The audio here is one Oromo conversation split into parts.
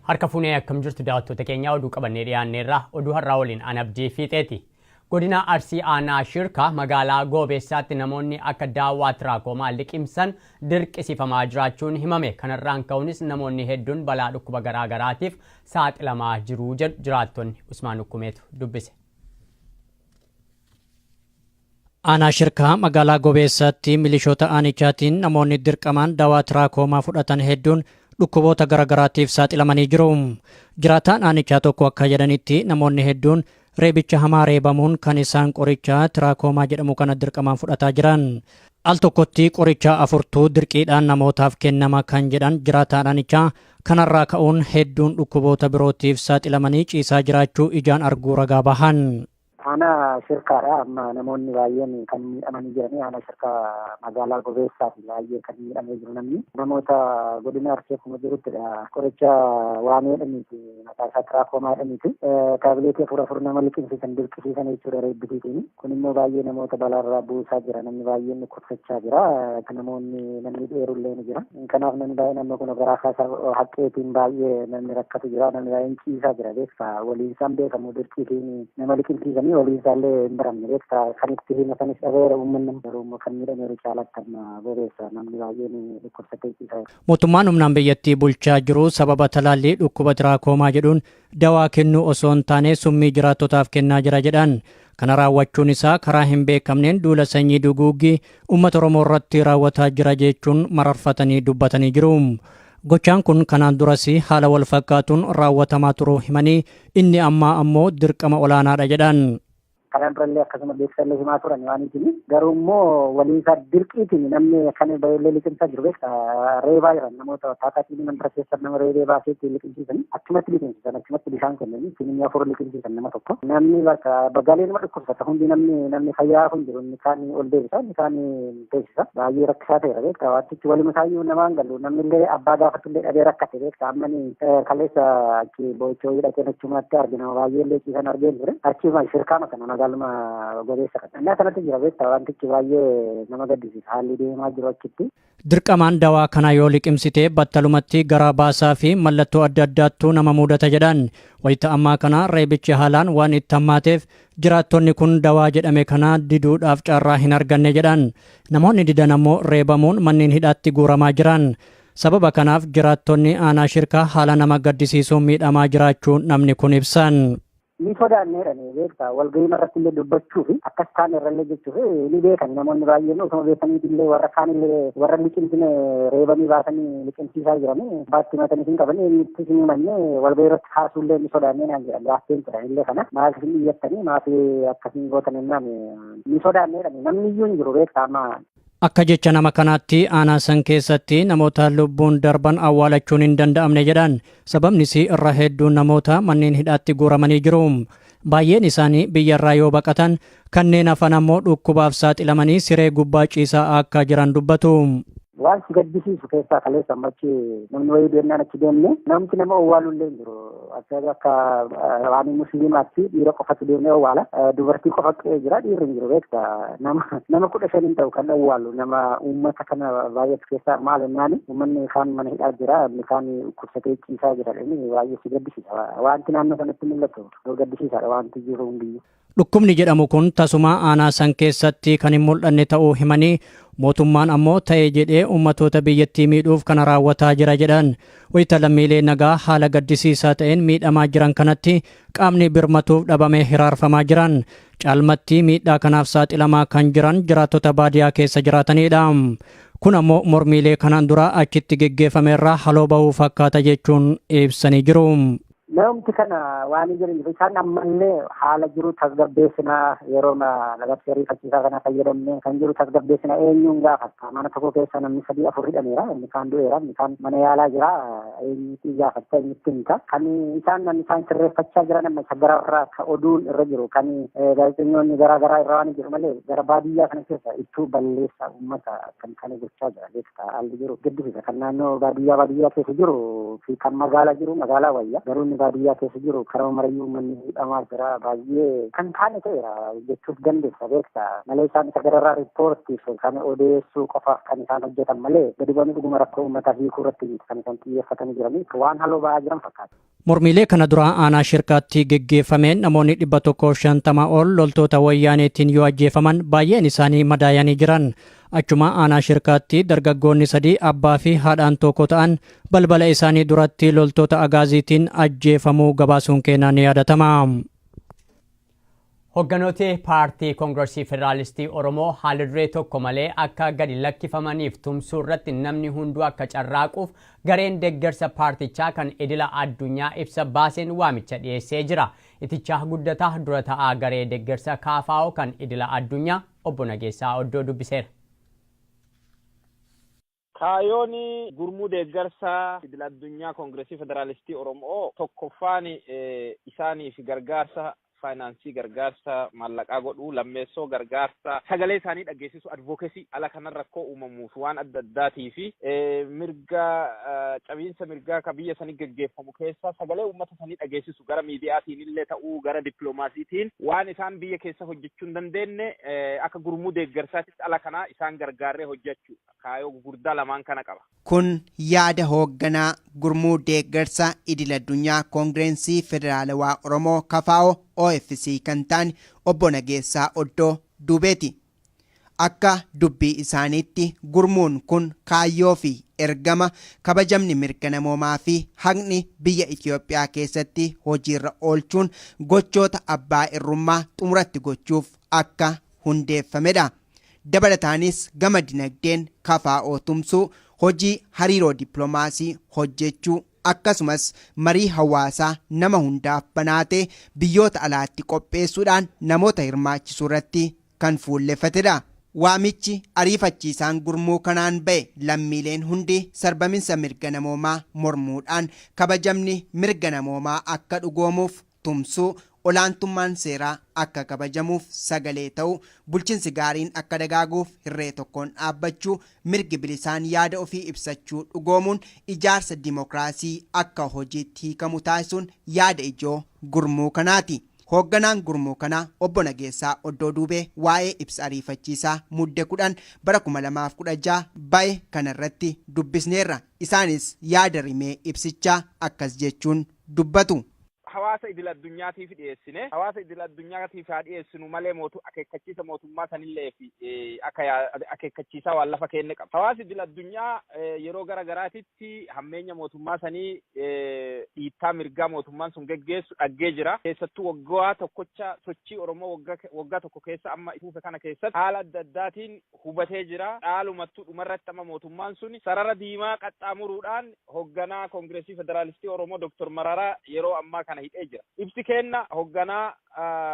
Harka fuunee akkam jirtu daawwattoota keenyaa, oduu qabannee dhiyaanneerra. Oduu har'aa waliin an Abdii Fiixeeti. Godina Arsii Aanaa Shirkaa magaalaa Goobeessaatti namoonni akka daawwaa tiraakomaa liqimsan dirqisiifamaa jiraachuun himame. Kanarraan ka'uunis namoonni hedduun balaa dhukkuba garaa garaatiif saaxilamaa jiru jedhu jiraattonni. Usmaan Ukkumeetu dubbise. Aanaa Shirkaa magaalaa Gobeessaatti milishoota aanichaatiin namoonni dirqamaan dawaa tiraakomaa fudhatan hedduun dhukkuboota garaagaraatiif saaxilamanii jiru. Jiraataan aanichaa tokko akka jedhanitti, namoonni hedduun reebicha hamaa reebamuun kan isaan qoricha tiraakomaa jedhamu kana dirqamaan fudhataa jiran. Al tokkotti qoricha afurtuu dirqiidhaan namootaaf kennama kan jedhan jiraataan aanichaa, kanarraa ka'uun hedduun dhukkuboota birootiif saaxilamanii ciisaa jiraachuu ijaan arguu ragaa bahan. Aanaa Shirkaadha. Amma namoonni baay'een kan miidhamanii jiranii aanaa Shirkaa magaalaa Gobeessaati, baay'ee kan miidhamee jiru namni. Namoota godina Arsii akkuma jiruttidha. Qoricha waamee jedhaniiti, maqaa isaa tiraakomaa jedhaniiti. Taabileetii afur afur nama liqimsiisan, dirqisiisan jechuudha reebbisiitiin. Kun immoo baay'ee namoota balaarraa buusaa jira. Namni baay'een dhukkubsachaa jira. Namoonni namni dheerullee ni jira. Kanaaf namni baay'een amma kun garaa kaasaa haqqeetiin baay'ee namni rakkatu jira. Namni baay'een ciisaa jira, beektaa. Waliin isaan beekamu dirqiitiin nama liqimsiisanii waliin isaallee hin baramne, beektaa. Kan itti himatanis dhabeera uummanni, garuu immoo kan miidhameeru caalatti amma Gobeessa namni baay'een dhukkubsatee ciisaa jira. Mootummaan humnaan biyyattii bulchaa jiru sababa talaallii dhukkuba tiraakomaa jedhuun dawaa kennuu osoo hin taane summii jiraattotaaf kennaa jira jedhan. Kana raawwachuun isaa karaa hin beekamneen duula sanyii duguuggii uummata Oromoo irratti raawwataa jira jechuun mararfatanii dubbatanii jiru. Gochaan kun kanaan duras haala wal fakkaatuun raawwatamaa turuu himanii, inni ammaa ammoo dirqama olaanaadha jedhan. Kanaan durallee akkasuma beeksisallee himaa turan waan ittiin, garuu immoo waliin isaa dirqiitiin namni kan baay'ee liqimsaa jiru, beektaa, reebaa jiran namoota taataatiin mandara keessa nama reebee baasee ittiin liqimsiisan, achumatti liqimsiisan, achumatti bishaan kennanii ittiin afur liqimsiisan nama tokko. Namni bakka bagaalee nama dhukkubsata hundi, namni fayyaa kun jiru, inni kaan ol deebisa, inni kaan teessisa. Baay'ee rakkisaa ta'eera, beektaa. Wantichi waluma isaayyuu namaan galu, namni illee abbaa gaafatu illee dhabee rakkate, beektaa. Amma ni kaleessa achi boo'icha wayii dhaqeen achumatti argina, baay'ee illee ciisan argeen ture. Achuma Shirkaama kana, magaaluma Gobeessa kana. Innaa kanatti jira, beektaa, wantichi baay'ee nama gaddisiisa haalli deemaa jiru achitti. Dirqamaan dawaa kana yoo liqimsite battalumatti garaa baasaa fi mallattoo adda addaattuu nama mudata jedhan. Wayita ammaa kana reebichi haalaan waan itti hammaateef jiraattonni kun dawaa jedhame kana diduudhaaf carraa hin arganne jedhan. Namoonni didan ammoo reebamuun manneen hidhaatti guuramaa jiran. Sababa kanaaf jiraattonni aanaa Shirkaa haala nama gaddisiisuun miidhamaa jiraachuu namni kun ibsan. Ni sodaanneedhani, beektaa, walgahii irratti illee dubbachuu fi akkas taan irrallee jechuuf ni beekan. Namoonni baay'een osuma beekanii illee warra kaan illee warra liqimsine reebanii baasanii liqimsiisaa jiranii baatti matanii hin qabanii inni hin himanne, walgahii irratti kaasuu illee ni sodaannee naan jedhan. Gaaffeen turan illee kana, maaf isin iyyattanii, maaf akkasiin gootan jennaan, ni sodaanneedhani, namni iyyuu hin jiru, beektaa, amma. Akka jecha nama kanaatti aanaa san keessatti namoota lubbuun darban awwaalachuun hin danda'amne jedhan. Sababnis irra hedduun namoota manneen hidhaatti guuramanii jiru. Baay'een isaanii biyyarraa yoo baqatan, kanneen hafan ammoo dhukkubaaf saaxilamanii siree gubbaa ciisaa akka jiran dubbatu. Waan si gaddisiisu keessaa kaleessa ammachi namni wayii deemnaan achi deemne, namni nama owwaalu illee hin jiru. Akka waan musliimaatti dhiira qofatu deemee owwaala. Dubartii qofa qe'ee jira, dhiirri hin jiru, beekta. Nama 15 hin ta'u kan owwaalu, nama uummata kana baay'atu keessaa. Maal jennaani, uummanni kaan mana hidhaa jira, inni kaan dhukkubsatee ciisaa jira. Inni baay'ee si gaddisiisa. Wanti naannoo sanatti mul'atu gaddisiisaadha, wanti jiru hundiyyuu. Dhukkubni jedhamu kun tasuma aanaa san keessatti kan hin mul'anne ta'uu himanii, mootummaan ammoo ta'e jedhee uummatoota biyyattii miidhuuf kana raawwataa jira jedhan. Wayita lammiilee nagaa haala gaddisiisaa ta'een miidhamaa jiran kanatti qaamni birmatuuf dhabamee hiraarfamaa jiran. Caalmatti miidhaa kanaaf saaxilamaa kan jiran jiraattota baadiyaa keessa jiraatanidha. Kun ammoo mormiilee kanaan dura achitti geggeeffame irraa haloo bahuu fakkaata jechuun ibsanii jiru. Namti kana waan jiran isaan ammallee haala jiru tasgabbeessinaa, yeroo labsii ariifachiisaa kana fayyadamne kan jiru tasgabbeessina. Eenyuun gaafatta? Mana tokko keessa namni sadii afur hidhameera, inni kaan du'eera, inni kaan mana yaalaa jira. Eenyutti gaafatta? Eenyutti himta? Kan isaan namni isaan sirreeffachaa jiran amma isa gararraa akka oduun irra jiru, kan gaazexeessitoonni garaa garaa irra waan jiru malee, gara baadiyyaa kana keessa ittuu balleessaa uummata kan kana gochaa jira, beektaa. Haalli jiru gaddisiisa. Kan naannoo baadiyyaa keessa jiru fi kan magaalaa jiru magaalaa wayya, garuu inni baadiyyaa keessa jiru karaa marayyuu uummanni miidhamaa jira. Baay'ee kan taane ta'eera jechuuf dandeessa beekta. Malee isaan isa gararraa riippoortiif kan odeessuu qofaaf kan isaan hojjetan malee gadi bu'anii dhuguma rakkoo uummataa hiikuu irratti kan isaan xiyyeeffatanii jiranii waan haloo ba'aa jiran fakkaata. Mormiilee kana dura aanaa Shirkaatti geggeeffameen namoonni 150 ol loltoota Wayyaaneetiin yoo ajjeefaman, baay'een isaanii madaayanii jiran. Achuma aanaa Shirkaatti dargaggoonni sadii abbaa fi haadhaan tokko ta'an balbala isaanii duratti loltoota Agaaziitiin ajjeefamuu gabaasuun keenyaa ni yaadatama. Hogganooti Paartii Koongiresii Federaalistii Oromoo haala duree tokko malee akka gadi lakkifamaniif tumsuu irratti namni hunduu akka carraaquuf gareen deeggarsa paartichaa kan idila addunyaa ibsa baaseen waamicha dhiyeessee jira. Itichaa Guddataa dura ta'aa garee deeggarsa KFO kan idila addunyaa obbo Nageessaa Oddoo dubbiseera. Kaayyoon gurmuu deeggarsaa idil addunyaa Koongiresii Federaalistii Oromoo tokkoffaan isaaniif gargaarsa faayinaansii, gargaarsa maallaqaa godhuu, lammeessoo gargaarsa sagalee isaanii dhageessisu, advocacy, ala kanan rakkoo uumamuuf waan adda addaatii fi mirga cabiinsa mirgaa ka biyya sanii geggeeffamu keessa sagalee uummata sanii dhageessisu, gara miidiyaatiin illee ta'uu gara dippiloomaasiitiin waan isaan biyya keessa hojjechuu hin dandeenye akka gurmuu deeggarsaatitti ala kanaa isaan gargaarree hojjechuu, kaayyoo gurguddaa lamaan kana qaba. Kun yaada hoogganaa gurmuu deeggarsa idil addunyaa Koongireensii Federaalawaa Oromoo KFO OFC kan ta'an obbo Nageessaa Oddoo Duubeeti. Akka dubbii isaaniitti, gurmuun kun kaayyoo fi ergama kabajamni mirga namoomaa fi haqni biyya Itoophiyaa keessatti hojiirra oolchuun gochoota abbaa irrummaa xumuratti gochuuf akka hundeeffamedha. Dabalataanis gama dinagdeen KFO tumsuu, hojii hariiroo dippiloomaasii hojjechuu, akkasumas marii hawaasaa nama hundaaf banaatee biyyoota alaatti qopheessuudhaan namoota hirmaachisuu irratti kan fuulleffatedha. Waamichi ariifachiisaan gurmuu kanaan ba'e lammiileen hundi sarbaminsa mirga namoomaa mormuudhaan kabajamni mirga namoomaa akka dhugoomuuf tumsuu, olaantummaan seeraa akka kabajamuuf sagalee ta'uu, bulchiinsi gaariin akka dagaaguuf hirree tokkoon dhaabbachuu, mirgi bilisaan yaada ofii ibsachuu dhugoomuun ijaarsa dimookiraasii akka hojiitti hiikamu taasisuun yaada ijoo gurmuu kanaati. Hoogganaan gurmuu kanaa obbo Nageessaa Oddoo Duubee waa'ee ibsa ariifachiisaa Mudde 10 bara 2016 ba'e kanarratti dubbisneerra. Isaanis yaada rimee ibsichaa akkas jechuun dubbatu. Hawaasa idil addunyaatiif dhiyeessine, hawaasa idil addunyaatiif haa dhiyeessinu malee mootu akeekkachiisa mootummaa sanillee fi akka akeekkachiisaa waan lafa kenne qaba. Hawaasa idil addunyaa yeroo gara garaatitti hammeenya mootummaa sanii, dhiittaa mirgaa mootummaan sun geggeessu dhaggee jira. Keessattuu waggaa tokkocha sochii Oromoo waggaa tokko keessa amma fuufe kana keessatti haala adda addaatiin hubatee jira. Dhaalumattuu dhumarratti amma mootummaan sun sarara diimaa qaxxaamuruudhaan hoogganaa Koongireesii Federaalistii Oromoo Dr. Mararaa yeroo ammaa kana hidhee jira. Ibsi kenna hoogganaa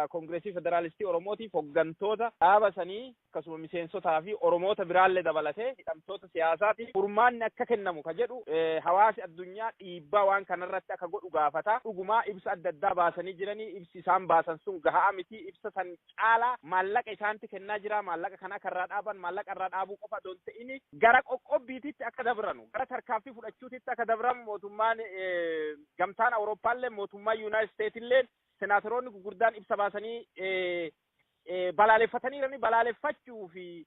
Koongireesii Federaalistii Oromootiif, hooggantoota dhaaba sanii, akkasuma miseensotaa fi Oromoota biraallee dabalatee hidhamtoota siyaasaatiif furmaanni akka kennamu ka jedhu, hawaasi addunyaa dhiibbaa waan kanarratti akka godhu gaafata. Dhugumaa ibsa adda addaa baasanii jiranii, ibsi isaan baasan sun gahaa miti. Ibsa san caalaa maallaqa isaanti kennaa jira. Maallaqa kana akka irraa dhaaban, maallaqa irraa dhaabuu qofa osoo hin ta'in gara qoqqobbiititti akka dabranu, gara tarkaanfii fudhachuutitti akka dabran, mootummaan gamtaan Awurooppaallee, mootummaan Yuunaayitid Isteetillee, senaatoroonni gurguddaan ibsa baasanii balaaleffataniirani. Balaaleffachuu fi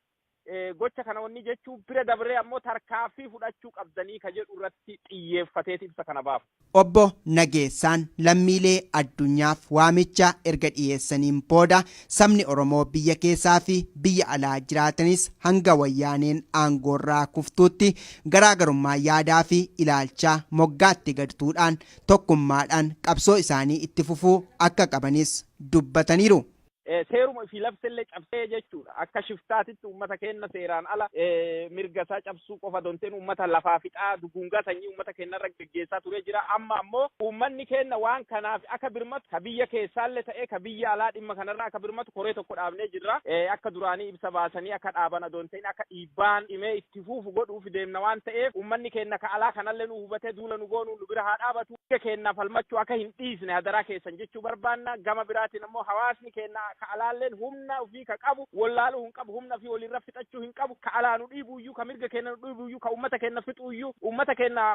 gocha kana wanni jechuu bira dabree ammoo tarkaaffii fudhachuu qabdanii ka jedhu irratti xiyyeeffateeti ibsa kana baafu. Obbo Nageessaan lammiilee addunyaaf waamicha erga dhiyeessaniin booda, sabni Oromoo biyya keessaa fi biyya alaa jiraatanis hanga Wayyaaneen aangoorraa kuftuutti garaagarummaa yaadaa fi ilaalchaa moggaatti gadtuudhaan tokkummaadhaan qabsoo isaanii itti fufuu akka qabanis dubbataniiru. Seeruma fi labsellee cabsee jechuudha. Akka shiftaatitti uummata keenya seeraan ala mirga isaa cabsuu qofa donteen uummata lafaa fixaa, dugungaa sanyii uummata keenyarra geggeessaa ture jira. Amma ammoo uummanni keenya waan kanaaf akka birmatu, ka biyya keessaallee ta'ee ka biyya alaa, dhimma kanarra akka birmatu koree tokko dhaabnee jirra. Akka duraanii ibsa baasanii akka dhaaban adoon ta'in akka dhiibbaan dhimee itti fuufu godhuuf deemna waan ta'eef, uummanni keenya ka alaa kanallee nu hubatee duula nu goonuu nu bira haa dhaabatu. Biyya keenyaaf falmachuu akka hin dhiisne hadaraa keessan jechuu barbaanna. Gama biraatiin ammoo hawaasni keenya Ka alaalleen humna ofii ka qabu wallaaluu hin qabu, humna ofii walirra fixachuu hin qabu. Ka alaa nu dhiibuyyuu, ka mirga keenya nu dhiibuyyuu, ka ummata keenya fixuyyuu, ummata keenya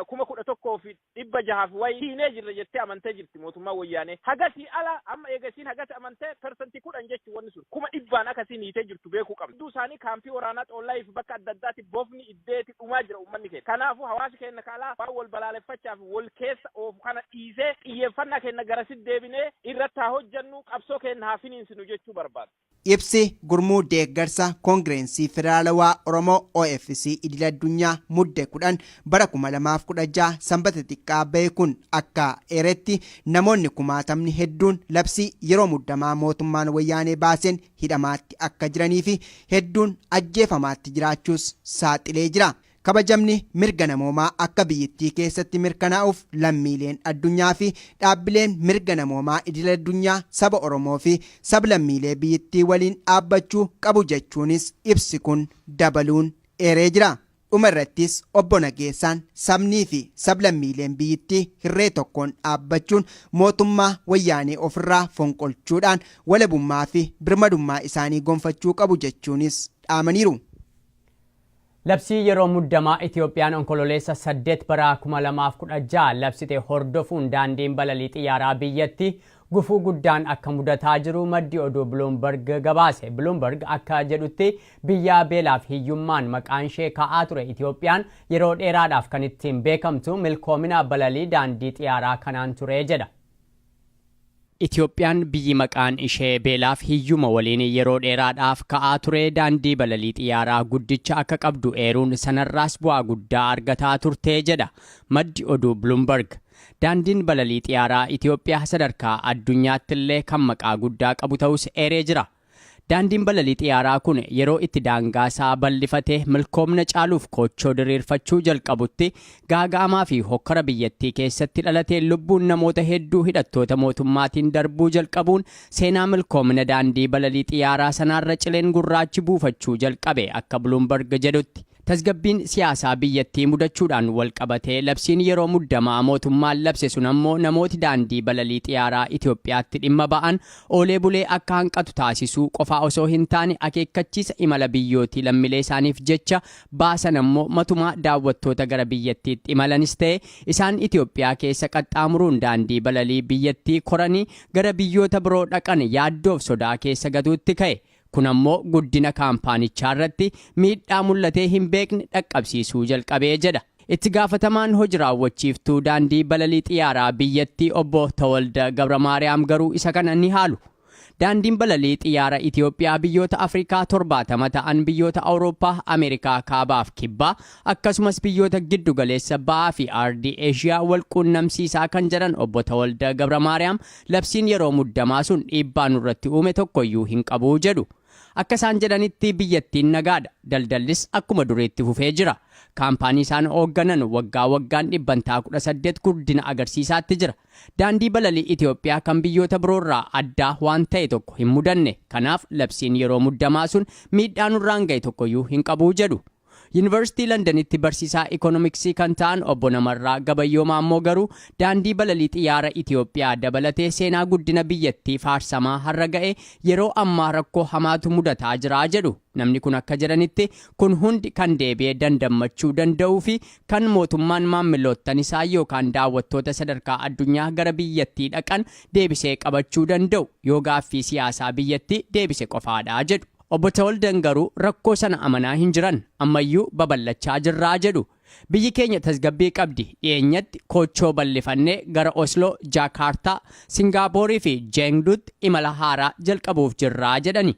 11,600 fi wayi hiinee jirra jettee amantee jirti mootummaa Wayyaanee. Hagasii ala amma eegasiin hagasi amantee 10% jechuun wanni sun 100,000 akkasiin hiitee jirtu beekuu qabna. Hedduu isaanii kaampii waraanaa Xoollaayii fi bakka adda addaatti bofni iddeeti dhumaa jira uummanni keenya. Kanaafuu hawaasi keenya ka alaa waan wal balaaleffachaa fi wal keessa oofu kana dhiisee xiyyeeffannaa keenya garasitti deebinee irratti haa hojjannu, qabsoo keenya haa finiinsinu jechuu barbaada. Ibsi gurmuu deeggarsa Koongireensii Federaalawaa Oromoo OFC idil addunyaa Mudde 10 bara 2016 Sanbata xiqqaa bahe kun akka eeretti, namoonni kumaatamni hedduun labsii yeroo muddamaa mootummaan Wayyaanee baaseen hidhamaatti akka jiranii fi hedduun ajjeefamaatti jiraachuus saaxilee jira. Kabajamni mirga namoomaa akka biyyittii keessatti mirkanaa'uuf lammiileen addunyaa fi dhaabbileen mirga namoomaa idil addunyaa saba Oromoo fi sablammiilee biyyittii waliin dhaabbachuu qabu jechuunis ibsi kun dabaluun eeree jira. Dhuma irrattis obbo Nageessaan sabnii fi sablammiileen biyyittii hirree tokkoon dhaabbachuun mootummaa Wayyaanee ofirraa fonqolchuudhaan walabummaa fi birmadummaa isaanii gonfachuu qabu jechuunis dhaamaniiru. Labsii yeroo muddamaa Itiyoophiyaan Onkololeessa 8 bara 2016 labsite hordofuun daandiin balalii xiyyaaraa biyyatti gufuu guddaan akka mudataa jiru maddi oduu Bloomberg gabaase. Bloomberg akka jedhutti, biyya beelaaf hiyyummaan maqaan ishee ka'aa ture Itiyoophiyaan yeroo dheeraadhaaf kan ittiin beekamtu milkoomina balalii daandii xiyyaaraa kanaan ture jedha. Itiyoophiyaan biyyi maqaan ishee beelaaf hiyyuma waliin yeroo dheeraadhaaf ka'aa ture daandii balalii xiyyaaraa guddicha akka qabdu eeruun, sanarraas bu'aa guddaa argataa turte jedha maddi oduu Bloomberg. Daandiin balalii xiyyaaraa Itiyoophiyaa sadarkaa addunyaatti illee kan maqaa guddaa qabu ta'us eeree jira. Daandiin balalii xiyyaaraa kun yeroo itti daangaasaa bal'ifatee milkoomna caaluuf koochoo diriirfachuu jalqabutti gaaga'amaa fi hokkara biyyattii keessatti dhalatee lubbuun namoota hedduu hidhattoota mootummaatiin darbuu jalqabuun seenaa milkoomina daandii balalii xiyyaaraa sanaarra cileen gurraachi buufachuu jalqabe, akka Bloomberg jedhutti. Tasgabbiin siyaasaa biyyattii mudachuudhaan wal qabatee labsiin yeroo muddamaa mootummaan labse sun ammoo namooti daandii balalii xiyyaaraa Itoophiyaatti dhimma ba'an oolee bulee akka hanqatu taasisuu qofaa osoo hin taane, akeekkachiisa imala biyyootii lammiilee isaaniif jecha baasan ammoo matumaa daawwattoota gara biyyattiitti imalanis ta'e isaan Itoophiyaa keessa qaxxaamuruun daandii balalii biyyattii koranii gara biyyoota biroo dhaqan yaaddoof sodaa keessa gatuutti ka'e. Kun ammoo guddina kaampaanichaa irratti miidhaa mul'atee hin beekne dhaqqabsiisuu jalqabee jedha. Itti gaafatamaan hojii raawwachiiftuu daandii balalii xiyyaaraa biyyattii obbo Tawalda Gabramaariyaam garuu isa kana ni haalu. Daandiin balalii xiyyaara Itiyoophiyaa biyyoota Afrikaa 70 ta'an, biyyoota Awurooppaa, Ameerikaa Kaabaaf Kibbaa, akkasumas biyyoota giddu galeessa ba'aa fi aardii Eeshiyaa wal quunnamsiisaa kan jedhan obbo Tawalda Gabramaariyaam, labsiin yeroo muddamaa sun dhiibbaa nurratti uume tokkoyyuu hin qabu jedhu. Akka isaan jedhanitti, biyyattiin nagaadha. Daldallis akkuma duriitti fufee jira. Kaampaanii isaan hoogganan waggaa waggaan 18% guddina agarsiisaatti jira. Daandii balalii Itiyoophiyaa kan biyyoota biroorraa addaa waan ta'e tokko hin mudanne. Kanaaf labsiin yeroo muddamaa sun miidhaa nurraan ga'e tokkoyyuu hin qabu jedhu. Yuunivarsiitii Londanitti barsiisaa ikoonomiksii kan ta'an obbo Namarraa Gabayyoo Maammoo garuu daandii balalii xiyyaara Itiyoophiyaa dabalatee seenaa guddina biyyattii faarsamaa har'a ga'e yeroo ammaa rakkoo hamaatu mudataa jira jedhu. Namni kun akka jedhanitti, kun hundi kan deebi'ee dandammachuu danda'uu fi kan mootummaan maammiloottan isaa yookaan daawwattoota sadarkaa addunyaa gara biyyattii dhaqan deebisee qabachuu danda'u yoo gaaffii siyaasaa biyyattii deebise qofaadha jedhu. Obbo Tawaldan garuu rakkoo sana amanaa hin jiran. Ammayyuu babal'achaa jirraa jedhu. Biyyi keenya tasgabbii qabdi. Dhiyeenyatti koochoo bal'ifannee gara Osloo, Jaakaartaa, Singaaporii fi Jeengduutti imala haaraa jalqabuuf jirraa jedhani.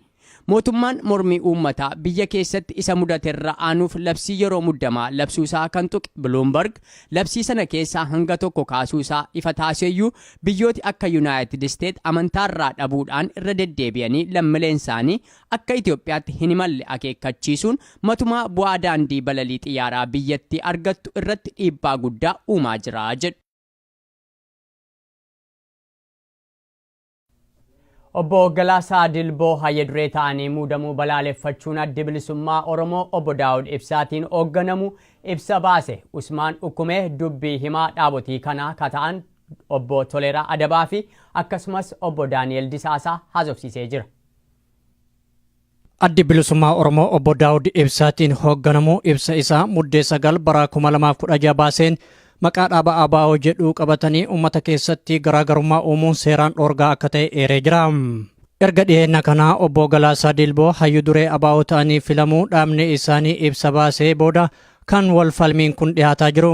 Mootummaan mormii uummataa biyya keessatti isa mudaterra aanuuf labsii yeroo muddamaa labsuusaa kan tuqe Bloomberg, labsii sana keessaa hanga tokko kaasuusaa ifa taasiseyyuu, biyyooti akka Yuunaayitid Isteet amantaarraa dhabuudhaan irra deddeebi'anii lammileen isaanii akka Itoophiyaatti hin imalle akeekkachiisuun matumaa bu'aa daandii balalii xiyyaaraa biyyattii argattu irratti dhiibbaa guddaa uumaa jira jedhu. Obbo Galaasaa Dilboo hayya duree ta'anii muudamuu balaaleffachuun Addi Bilisummaa Oromoo obbo Daawud Ibsaatiin hoogganamu ibsa baase. Usmaan Ukkumee dubbii himaa dhaabotii kanaa ka ta'an Obbo Toleeraa Adabaa fi akkasumas Obbo Daani'el Disaasaa haasofsiisee jira. Addi Bilisummaa Oromoo Obbo Daawud Ibsaatiin hoogganamu ibsa isaa Muddee 9 bara 2016 baaseen maqaa dhaaba ABO jedhu qabatanii uummata keessatti garaagarummaa uumuun seeraan dhoorgaa akka ta'e eeree jira. Erga dhiyeenya kanaa Obbo Galaasaa Dilboo hayyu duree ABO ta'anii filamuu dhaabni isaanii ibsa baasee booda kan wal falmiin kun dhiyaataa jiru.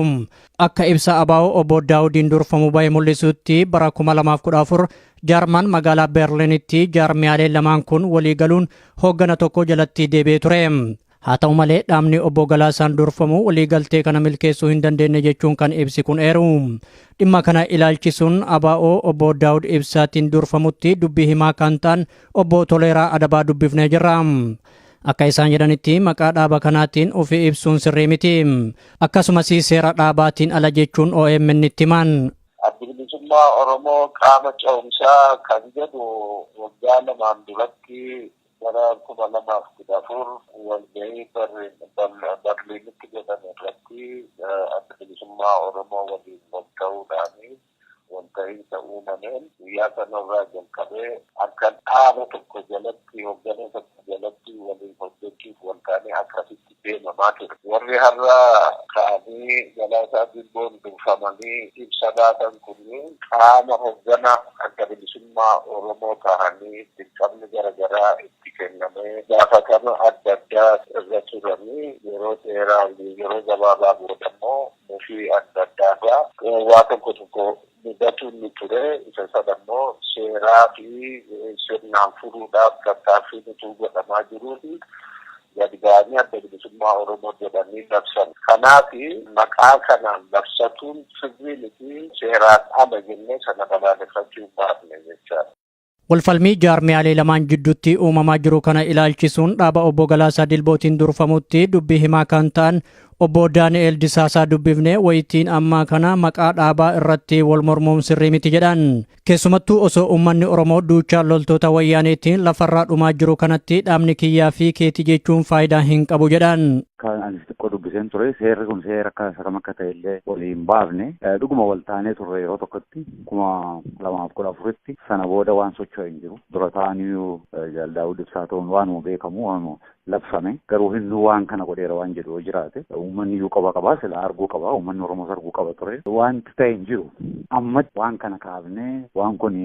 Akka ibsa ABO Obbo Daawudiin durfamu bahe mul'isutti, bara 2014 Jaarmaan magaalaa Berliinitti jaarmiyaaleen lamaan kun walii galuun hooggana tokko jalatti deebi'ee ture. Haa ta'u malee, dhaabni Obbo Galaasaan durfamu waliigaltee kana milkeessuu hin dandeenye jechuun kan ibsi kun eeru. Dhimma kana ilaalchisuun ABO Obbo Daawud Ibsaatiin durfamutti dubbii himaa kan ta'an Obbo Toleeraa Adabaa dubbifnee jirra. Akka isaan jedhanitti, maqaa dhaaba kanaatiin ofii ibsuun sirrii miti. Akkasumas seera dhaabaatiin ala jechuun OMN itti himan. Addi Bilisummaa Oromoo qaama ce'umsaa kan jedhu waggaa 2n duratti bara 2014 walgahii Barliinitti godhame irratti Adda Bilisummaa Oromoo waliin wal ta'uudhaan walta'iinsa uumameen guyyaa sanarraa jalqabee akka dhaaba tokko jalatti, hoggana tokko jalatti waliin hojjechuuf wal ta'anii akkasitti deemamaa ture. Warri har'a ka'anii Galaasaa Dilboon durfamanii ibsa baasan kunniin qaama hoggana Adda Bilisummaa Oromoo ta'anii dirqamni garaagaraa itti kennamee gaafatama adda addaa irra turanii, yeroo dheeraa, yeroo gabaabaa booda immoo mufii adda addaarraa waa tokko tokko mudatuun ni ture. Isa sana immoo seeraa fi sirnaan furuudhaaf tattaaffiin utuu godhamaa jiruuti gadi ba'anii Adda Bilisummaa Oromoo jedhanii labsan. Kanaaf maqaa kanaan labsatuun sirrii miti, seeraan ala jennee sana balaaleffachuu hin baafne jechaadha. Walfalmii jaarmiyaalee lamaan jidduutti uumamaa jiru kana ilaalchisuun dhaaba Obbo Galaasaa Dilbootiin durfamutti dubbii himaa kan ta'an Obbo Daani'el Disaasaa dubbifne. Wayitiin ammaa kana maqaa dhaabaa irratti wal mormuun sirrii miti jedhan. Keessumattuu osoo uummanni Oromoo duuchaa loltoota Wayyaaneetiin lafarraa dhumaa jiru kanatti dhaabni kiyyaa fi keetii jechuun faayidaa hin qabu jedhan. Kan anis xiqqoo dubbiseen ture, seerri kun seera akka isa kam akka ta'e illee walii hin baafne. Dhuguma wal taanee turre yeroo tokkotti 2014tti. Sana booda waan socho'e hin jiru. Dura ta'anii Jaal Daawud Ibsaa ta'uun waanuma beekamu, waanuma labsame. Garuu hinnuu waan kana godheera waan jedhu yoo jiraate, uummanni iyyuu qaba qabaa sila arguu qaba, uummanni Oromoos arguu qaba ture. Wanti ta'e hin jiru. Amma waan kana kaafnee, waan kun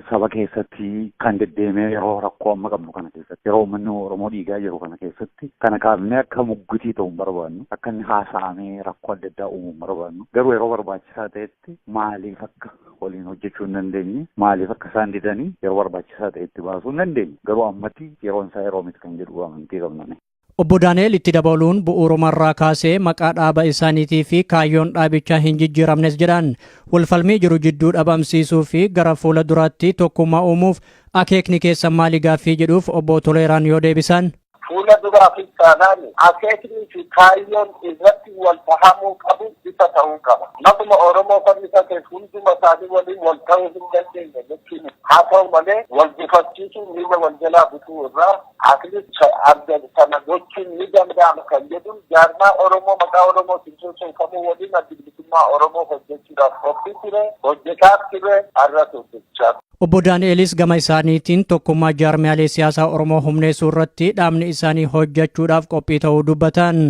saba keessatti kan deddeemee, yeroo rakkoo amma qabnu kana keessatti, yeroo uummanni Oromoo dhiigaa jiru kana keessatti, kana kaafnee akka muggitii ta'u hin barbaannu, akka inni haasa'amee rakkoo adda addaa uumuu hin barbaannu. Garuu yeroo barbaachisaa ta'etti maaliif akka waliin hojjechuu hin dandeenye, maaliif akka isaan didanii, yeroo barbaachisaa ta'etti baasuu hin dandeenye. Garuu ammatti yeroon isaa yeroo miti kan jedhu amantii qabna. Obbo Daani'el itti dabaluun bu'uurumarraa kaasee maqaa dhaaba isaaniitii fi kaayyoon dhaabichaa hin jijjiiramnes jedhan. Walfalmii jiru jidduu dhabamsiisuu fi gara fuula duraatti tokkummaa uumuuf akeekni keessan maali gaaffii jedhuuf Obbo Toleeraan yoo deebisan. Fuula duraafis taanaan akeeknii fi kaayyoon irratti wal tahamuu qabu ifa ta'uu qaba. Maquma Oromoo fannifateef hunduma isaanii waliin wal ta'uu hin dandeenye jechuun, haa ta'u malee wal gufachiisuu, miila wal jalaa butuu irraa at least adda sana gochuun ni danda'ama kan jedhuun, jaarmaa Oromoo maqaa Oromootiin sochoofamu waliin Addi Bilisummaa Oromoo hojjechuudhaaf qophii ture, hojjetaa ture, har'as hojjechaa. Obbo Daani'elis gama isaaniitiin tokkummaa jaarmiyaalee siyaasaa Oromoo humneessuu irratti dhaabni isaanii hojjechuudhaaf qophii ta'uu dubbatan.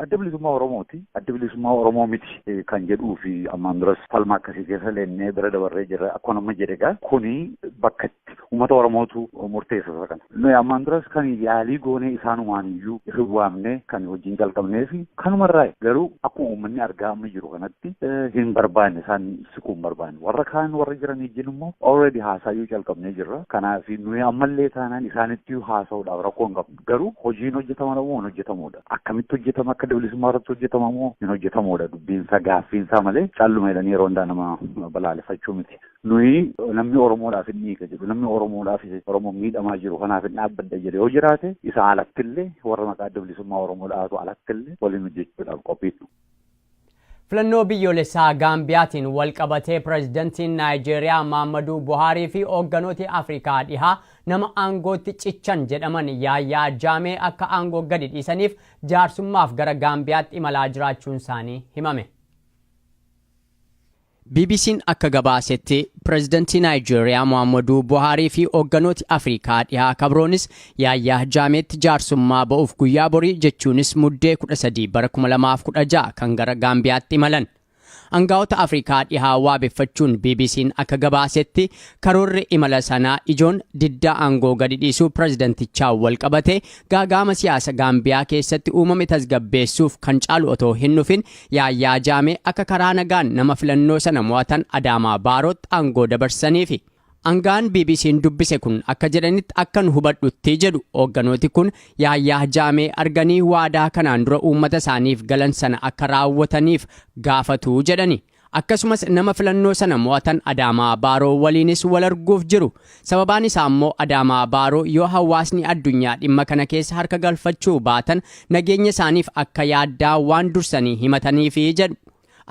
Adda Bilisummaa Oromooti. Adda Bilisummaa Oromoo miti kan jedhuu fi ammaan duras falma akkasii keessa leennee bira dabarree jirra. Akkuma amma jedhe egaa, kuni bakka itti uummata Oromootu murteessa isa kana. Nuyi ammaan duras kan yaalii goonee isaanumaan iyyuu hin waamne, kan wajjin jalqabnee fi kanumarraa. Garuu akkuma uummanni argaa amma jiru kanatti hin barbaanne, isaan siquu hin barbaanne. Warra kaan warra jiran wajjin immoo already haasaayyuu jalqabnee jirra. Kanaaf nuyi ammallee taanaan isaanitti haasa'uudhaaf rakkoo hin qabnu. Garuu hojiin hojjetama moo hin hojjetamudha? Akkamitti hojjetama? Akka bilisummaa irratti hojjetama moo hin hojjetamudha? Dubbiinsaa gaaffiinsaa malee calluma jedhanii yeroo hundaa nama balaaleffachuu miti. Nuyi namni Oromoodhaaf hin dhiiga jedhu, namni Oromoodhaaf, Oromoon miidhamaa jiru kanaaf hin dhaabbadha jedhe yoo jiraate, isa alattillee, warra maqaa Adda Bilisummaa Oromoo dhaatu alattillee waliin hojjechuudhaaf qophiidha. Filannoo biyyoolessaa Gaambiyaatiin wal qabatee pirezidantiin Naayijeeriyaa Maammaduu Buhaarii fi hoogganooti Afrikaa Dhihaa nama aangootti cichan jedhaman Yaayyaa Jaamee akka aangoo gadi dhiisaniif jaarsummaaf gara Gaambiyaatti imalaa jiraachuun isaanii himame. BBC'n akka gabaasetti pireezidantii Naayijeeriyaa Muhammadu Buhaarii fi hoogganooti Afrikaa dhihaa kabroonis Yaayyaa Jaameetti jaarsummaa ba'uuf guyyaa borii, jechuunis Muddee 13 bara 2016 kan gara Gaambiyaatti imalan. Angaa'ota Afrikaa dhihaa waabeffachuun BBC'n akka gabaasetti, karoorri imala sanaa ijoon diddaa aangoo gadi dhiisuu pireezidantichaa wal qabate gaagaama siyaasa Gaambiyaa keessatti uumame tasgabbeessuuf kan caalu otoo hin dhufin Yaayyaa Jaamee akka karaa nagaan nama filannoo sana mo'atan Adaamaa Baarootti aangoo dabarsaniifi. Angaan BBC'n dubbise kun akka jedhanitti, akkan hubadhutti jedhu, hoogganooti kun Yaayyaa Jaamee arganii waadaa kanaan dura uummata isaaniif galan sana akka raawwataniif gaafatu jedhani. Akkasumas nama filannoo sana mo'atan Adaamaa Baaroo waliinis wal arguuf jiru. Sababaan isaa immoo Adaamaa Baaroo yoo hawaasni addunyaa dhimma kana keessa harka galfachuu baatan nageenya isaaniif akka yaaddaa waan dursanii himataniifi jedhu.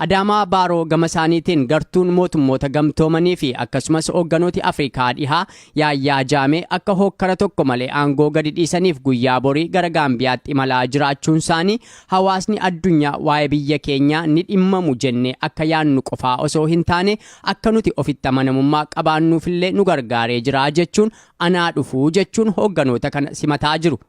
Adaamaa Baaroo gama isaaniitiin gartuun mootummoota gamtoomanii fi akkasumas hoogganooti Afrikaa dhihaa Yaayyaa Jaamee akka hokkara tokko malee aangoo gadi dhiisaniif guyyaa borii gara Gaambiyaatti imalaa jiraachuun isaanii hawaasni addunyaa waa'ee biyya keenyaa ni dhimmamu jennee akka yaannu qofaa osoo hin taane akka nuti ofitti amanamummaa qabaannuufillee nu gargaaree jira jechuun anaa dhufuu jechuun hoogganoota kana simataa jiru.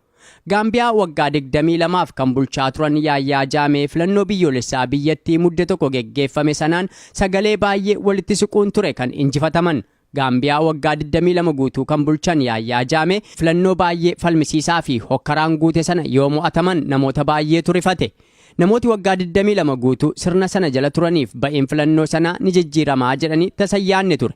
Gaambiyaa waggaa 22f kan bulchaa turan Yaayyaa Jaamee filannoo biyyoolessaa biyyattii Mudde 1 geggeeffame sanaan sagalee baay'ee walitti siquun ture kan injifataman. Gaambiyaa waggaa 22 guutuu kan bulchan Yaayyaa Jaamee filannoo baay'ee falmisiisaa fi hokkaraan guute sana yoo mo'ataman namoota baay'eetu rifate. Namooti waggaa 22 guutuu sirna sana jala turaniif ba'iin filannoo sanaa ni jijjiiramaa jedhanii tasa hin yaadne ture.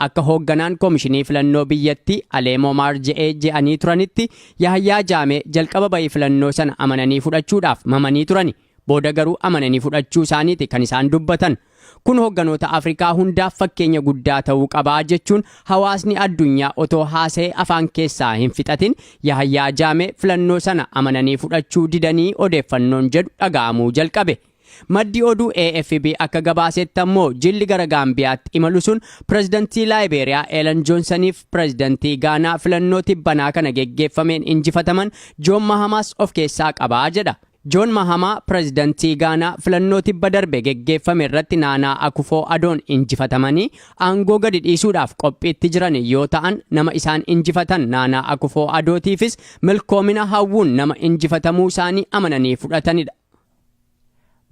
Akka hoogganaan koomishinii filannoo biyyattii Aleemoo Maarje'ee je'anii turanitti, Yaahyaa Jaamee jalqaba ba'ii filannoo sana amananii fudhachuudhaaf mamanii turani. Booda garuu amananii fudhachuu isaaniiti kan isaan dubbatan. Kun hoogganoota Afrikaa hundaaf fakkeenya guddaa ta'uu qabaa jechuun hawaasni addunyaa otoo haasa'ee afaan keessaa hin fixatin Yaahyaa Jaamee filannoo sana amananii fudhachuu didanii odeeffannoon jedhu dhaga'amuu jalqabe. Maddi oduu AFP akka gabaasetti ammoo jilli gara Gaambiyaatti imalu sun pirezidantii Laayibeeriyaa Eelen Joonsaniif pirezidantii Gaanaa filannoo tibbanaa kana geggeeffameen injifataman Joon Mahamaas of keessaa qabaa jedha. Joon Mahamaa pirezidantii Gaanaa filannoo tibba darbe geggeeffame irratti Naanaa Akufoo Adoon injifatamanii aangoo gadi dhiisuudhaaf qophiitti jiran yoo ta'an, nama isaan injifatan Naanaa Akufoo Adootiifis milkoomina hawwuun nama injifatamuu isaanii amananii fudhatanidha.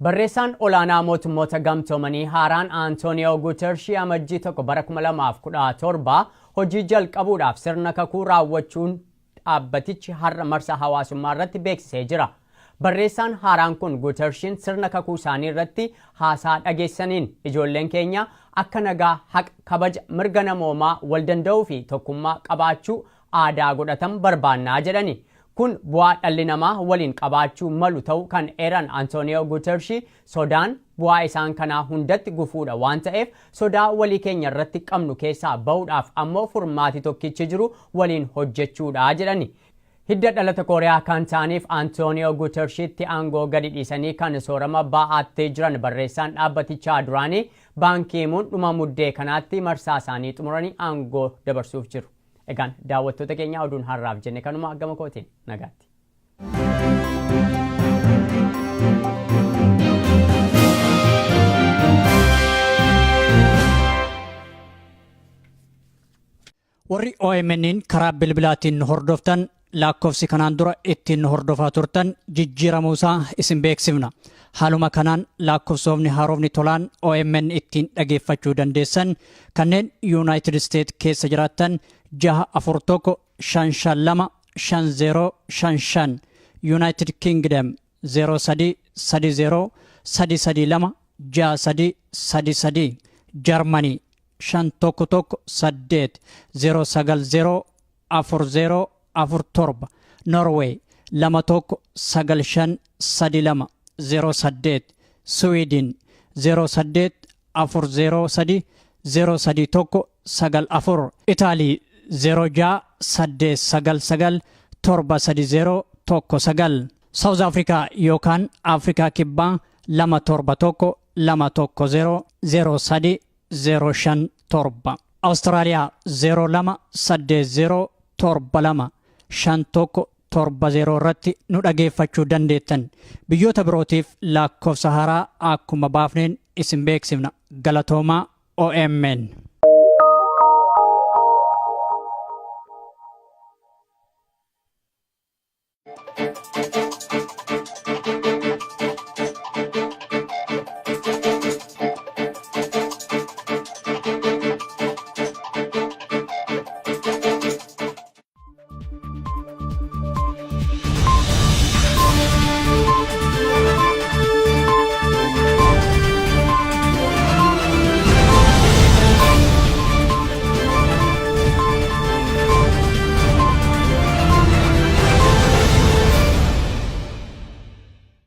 Barreessaan olaanaa mootummoota gamtoomanii haaraan Antooniyoo Guutershi Amajjii 1 bara 2017 hojii jalqabuudhaaf sirna kakuu raawwachuun dhaabbatichi har'a marsa hawaasummaa irratti beeksisee jira. Barreessaan haaraan kun Guutershiin sirna kakuu isaanii irratti haasaa dhageessaniin, ijoolleen keenya akka nagaa, haqa, kabaja mirga namoomaa, wal danda'uu fi tokkummaa qabaachuu aadaa godhatan barbaannaa jedhani. Kun bu'aa dhalli namaa waliin qabaachuu malu ta'uu kan eeran Antooniyoo Guutershi, sodaan bu'aa isaan kanaa hundatti gufuudha waan ta'eef sodaa walii keenya irratti qabnu keessaa ba'uudhaaf ammoo furmaati tokkichi jiru waliin hojjechuudha jedhani. Hidda dhalata Kooriyaa kan ta'aniif Antooniyoo Guutershitti aangoo gadi dhiisanii kan soorama ba'aattee jiran barreessaan dhaabbatichaa duraanii Baankiimuun dhuma Muddee kanaatti marsaa isaanii xumuranii aangoo dabarsuuf jiru. Egaan daawwattoota keenya, oduun har'aaf jenne kanuma. Gama kootiin nagaatti. Warri OMN'n karaa bilbilaatiin hordoftan, lakkoofsi kanaan dura ittiin hordofaa turtan jijjiiramuusaa isin beeksifna. Haaluma kanaan lakkoofsoofni haarofni tolaan OMN ittiin dhageeffachuu dandeessan, kanneen United States keessa jiraattan 641-552-5055, United Kingdom 0330 332 6333, Germany 511 8 090 4047, Norway 21953208, Sweden 08 403 031 94, Itaalii 06 899 730 19, South Africa yookaan Afrikaa Kibbaa 271 210 03 057, Awustiraaliyaa 02 80 72 51 70 irratti nu dhageeffachuu dandeettan. Biyyoota birootiif lakkoofsa haaraa akkuma baafneen isin beeksifna. Galatoomaa OMN.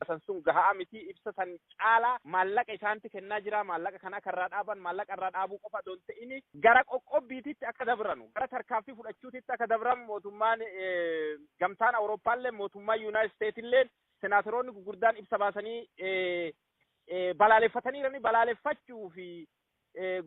San sun gahaa miti. Ibsa san caalaa maallaqa isaanti kennaa jira. Maallaqa kana akka irraa dhaaban, maallaqa irraa dhaabuu qofa osoo hin ta'in, gara qoqqobbiititti akka dabranu, gara tarkaanfii fudhachuutitti akka dabran, mootummaan gamtaan Awurooppaallee, mootummaan Yuunaayitid Isteetillee, senaatoroonni gurguddaan ibsa baasanii balaaleffataniirani. Balaaleffachuu fi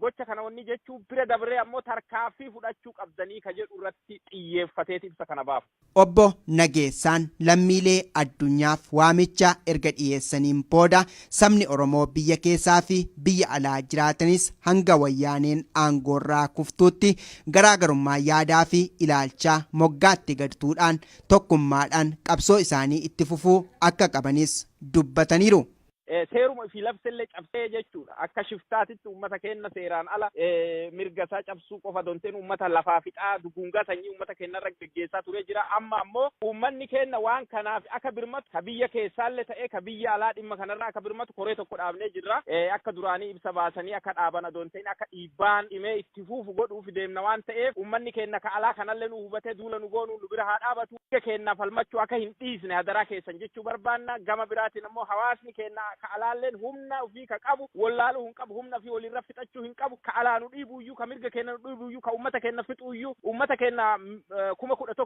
gocha kana wanni jechuu bira dabree ammoo tarkaanfii fudhachuu qabdanii ka jedhu irratti xiyyeeffateeti ibsa kana baafu. Obbo Nageessaan lammiilee addunyaaf waamicha erga dhiyeessaniin booda, sabni Oromoo biyya keessaa fi biyya alaa jiraatanis hanga Wayyaaneen aangoorraa kuftuutti garaagarummaa yaadaa fi ilaalchaa moggaatti gadtuudhaan tokkummaadhaan qabsoo isaanii itti fufuu akka qabanis dubbataniiru. Seeruma fi labsellee cabsee jechuudha. Akka shiftaatitti uummata keenya seeraan ala mirga isaa cabsuu qofa donteen uummata lafaa fixaa, dugungaa sanyii uummata keenyarra geggeessaa ture jira. Amma ammoo uummanni keenya waan kanaaf akka birmatu, ka biyya keessaallee ta'ee ka biyya alaa, dhimma kanarra akka birmatu koree tokko dhaabnee jirra. Akka duraanii ibsa baasanii akka dhaaban adonteen akka dhiibbaan dhimee itti fuufu godhuuf deemna waan ta'eef, uummanni keenya ka alaa kanallee nu hubatee duula nu goonuu nu bira haa dhaabatu. Biyya keenyaaf falmachuu akka hin dhiisne hadaraa keessan jechuu barbaanna. Gama biraatiin ammoo hawaasni keenya ka alaalleen humna ofii ka qabu wallaaluu hin qabu, humna ofii walirra fixachuu hin qabu. Ka alaa nu dhiibuyyuu, ka mirga keenya nu dhiibuyyuu, ka uummata keenya fixuyyuu, uummata keenya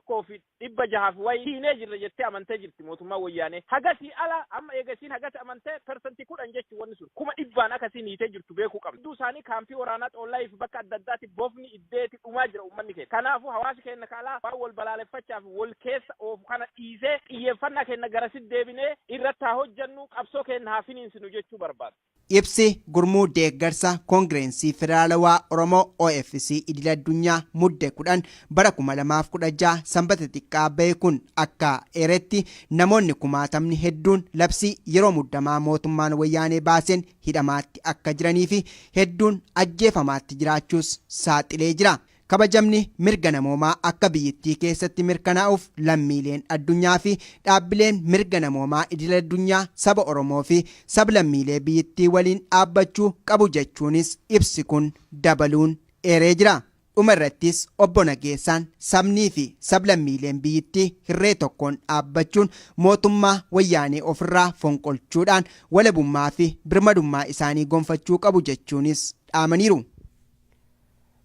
11,600 wayi hiinee jirra jettee amantee jirti mootummaa Wayyaanee. Hagasii ala amma eegasiin hagasi amantee 10% jechuun wanni sun kuma dhibbaan akkasiin hiitee jirtu beekuu qabna. Hedduu isaanii kaampii waraanaa Xoollaayii fi bakka adda addaatti bofni iddeeti dhumaa jira uummanni keenya. Kanaafuu hawaasi keenya ka alaa waan wal balaaleffachaa fi wal keessa oofu kana dhiisee xiyyeeffannaa keenya garasitti deebinee irratti haa hojjennu, qabsoo keenya haa finiinsinu jechuu barbaada. Ibsi gurmuu deeggarsa Koongireensii Federaalawaa Oromoo OFC idil addunyaa Mudde 10 bara 2016 Sanbata xiqqaa bahe kun akka eeretti, namoonni kumaatamni hedduun labsii yeroo muddamaa mootummaan Wayyaanee baaseen hidhamaatti akka jiranii fi hedduun ajjeefamaatti jiraachuus saaxilee jira. Kabajamni mirga namoomaa akka biyyittii keessatti mirkanaa'uuf lammiileen addunyaa fi dhaabbileen mirga namoomaa idil addunyaa saba Oromoo fi sablammiilee biyyittii waliin dhaabbachuu qabu jechuunis ibsi kun dabaluun eeree jira. Dhuma irrattis obbo Nageessaan sabnii fi sablammiileen biyyittii hirree tokkoon dhaabbachuun mootummaa Wayyaanee ofirraa fonqolchuudhaan walabummaa fi birmadummaa isaanii gonfachuu qabu jechuunis dhaamaniiru.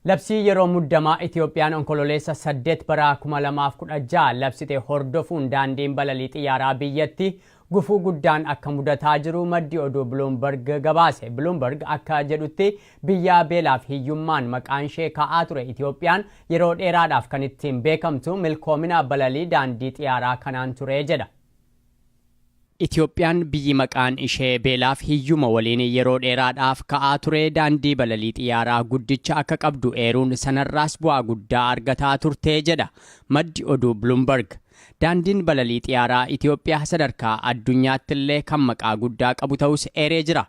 Labsii yeroo muddamaa Itiyoophiyaan Onkololeessa 8 bara 2016 labsite hordofuun daandiin balalii xiyyaaraa biyyatti gufuu guddaan akka mudataa jiru maddi oduu Bloomberg gabaase. Bloomberg akka jedhutti, biyya beelaaf hiyyummaan maqaan ishee ka'aa ture Itiyoophiyaan yeroo dheeraadhaaf kan ittiin beekamtu milkoomina balalii daandii xiyyaaraa kanaan ture jedha. Itiyoophiyaan biyyi maqaan ishee beelaaf hiyyuma waliin yeroo dheeraadhaaf ka'aa ture daandii balalii xiyyaaraa guddicha akka qabdu eeruun, sanarraas bu'aa guddaa argataa turte jedha maddi oduu Bloomberg. Daandiin balalii xiyyaaraa Itiyoophiyaa sadarkaa addunyaatti illee kan maqaa guddaa qabu ta'us eeree jira.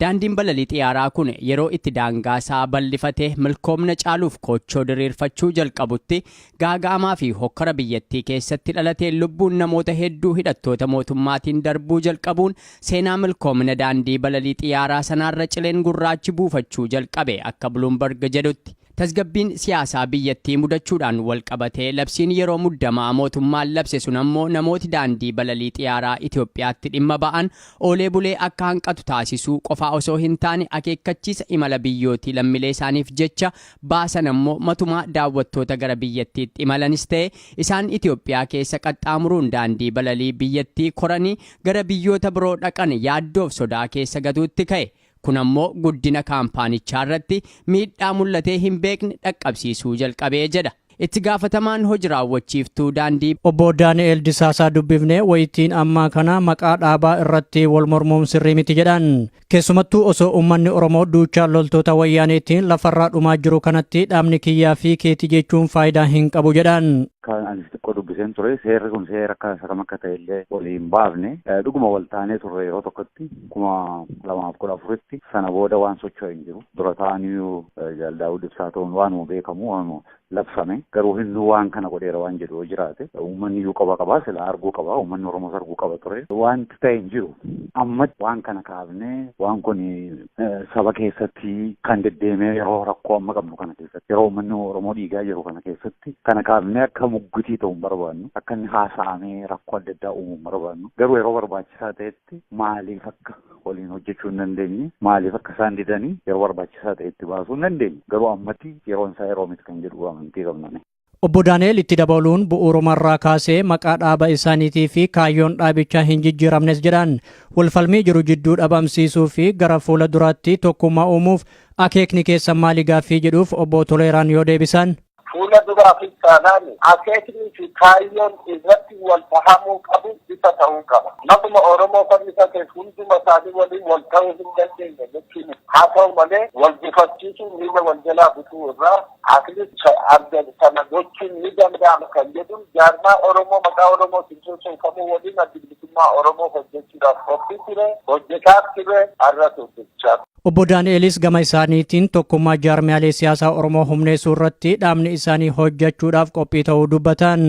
Daandiin balalii xiyyaaraa kun yeroo itti daangaa isaa bal'ifatee milkoomna caaluuf koochoo diriirfachuu jalqabutti, gaaga'amaa fi hokkara biyyattii keessatti dhalatee lubbuun namoota hedduu hidhattoota mootummaatiin darbuu jalqabuun seenaa milkoomina daandii balalii xiyyaaraa sanaarra cileen gurraachi buufachuu jalqabe akka Bloomberg jedhutti. Tasgabbiin siyaasaa biyyattii mudachuudhaan wal qabatee labsiin yeroo muddamaa mootummaan labse sun ammoo namooti daandii balalii xiyaaraa Itoophiyaatti dhimma ba'an oolee bulee akka hanqatu taasisuu qofaa osoo hin taane, akeekkachiisa imala biyyootii lammilee isaaniif jecha baasan ammoo matumaa daawwattoota gara biyyattiitti imalanis ta'e isaan Itoophiyaa keessa qaxxaamuruun daandii balalii biyyattii koranii gara biyyoota biroo dhaqan yaaddoof sodaa keessa gatuutti ka'e. Kun ammoo guddina kaampaanichaa irratti miidhaa mul'atee hin beekne dhaqqabsiisuu jalqabee jedha. Itti gaafatamaan hojii raawwachiiftuu daandii Obbo Daani'el Disaasaa dubbifne wayitiin ammaa kana maqaa dhaabaa irratti wal mormuun sirrii miti jedhan. Keessumattuu osoo uummanni Oromoo duuchaa loltoota wayyaaneetiin lafarraa dhumaa jiru kanatti dhaabni kiyyaa fi keetii jechuun faayidaa hin qabu jedhan. Kan ani xiqqoo dubbiseen ture, seerri kun seera akka isa kam akka ta'e illee walii hin baafne. Dhuguma wal taanee turre yeroo tokkotti 2014tti. Sana booda waan socho'e hin jiru. Dura ta'anii Jaal Daawud Ibsaa ta'uun waanuma beekamu, waanuma labsame. Garuu hinnu waan kana godheera waan jedhu yoo jiraate, uummanni iyyuu qaba qaba, sila arguu qaba, uummanni Oromoos arguu qaba ture. Wanti ta'e hin jiru. Amma waan kana kaafnee, waan kun saba keessatti kan deddeemee, yeroo rakkoo amma qabnu kana keessatti, yeroo uummanni Oromoo dhiigaa jiru kana keessatti, kana kaafnee akka muggitii ta'u hin barbaannu, akka inni haasa'amee rakkoo adda addaa uumuu hin barbaannu. Garuu yeroo barbaachisaa ta'etti maaliif akka waliin hojjechuu hin dandeenye, maaliif akka isaan didanii, yeroo barbaachisaa ta'etti baasuu hin dandeenye. Garuu ammatti yeroon isaa yeroo miti kan jedhu amantii qabna. Obbo Daani'el itti dabaluun bu'uurumarraa kaasee maqaa dhaaba isaaniitii fi kaayyoon dhaabichaa hin jijjiiramnes jedhan. Walfalmii jiru jidduu dhabamsiisuu fi gara fuula duraatti tokkummaa uumuuf akeekni keessan maali gaaffii jedhuuf Obbo Toleeraan yoo deebisan. Fuula duraafis taanaan akeekni fi kaayyoon irratti wal fahamuu qabu bifa ta'uu qaba. Maquma Oromoo fannisa ta'e hunduma isaanii waliin wal ta'uu hin dandeenye jechuun, haa ta'u malee wal gufachiisuun, miila wal jalaa butuu irraa at least adda sana gochuun ni danda'ama kan jedhuun, jaarmaa Oromoo maqaa Oromootiin sochoofamu waliin Adda Bilisummaa Oromoo hojjechuudhaaf qophii ture, hojjetaaf ture, har'as hojjechaa. Obbo Daani'elis gama isaaniitiin tokkummaa jaarmiyaalee siyaasaa Oromoo humneessuu irratti dhaabni isaanii hojjechuudhaaf qophii ta'uu dubbatan.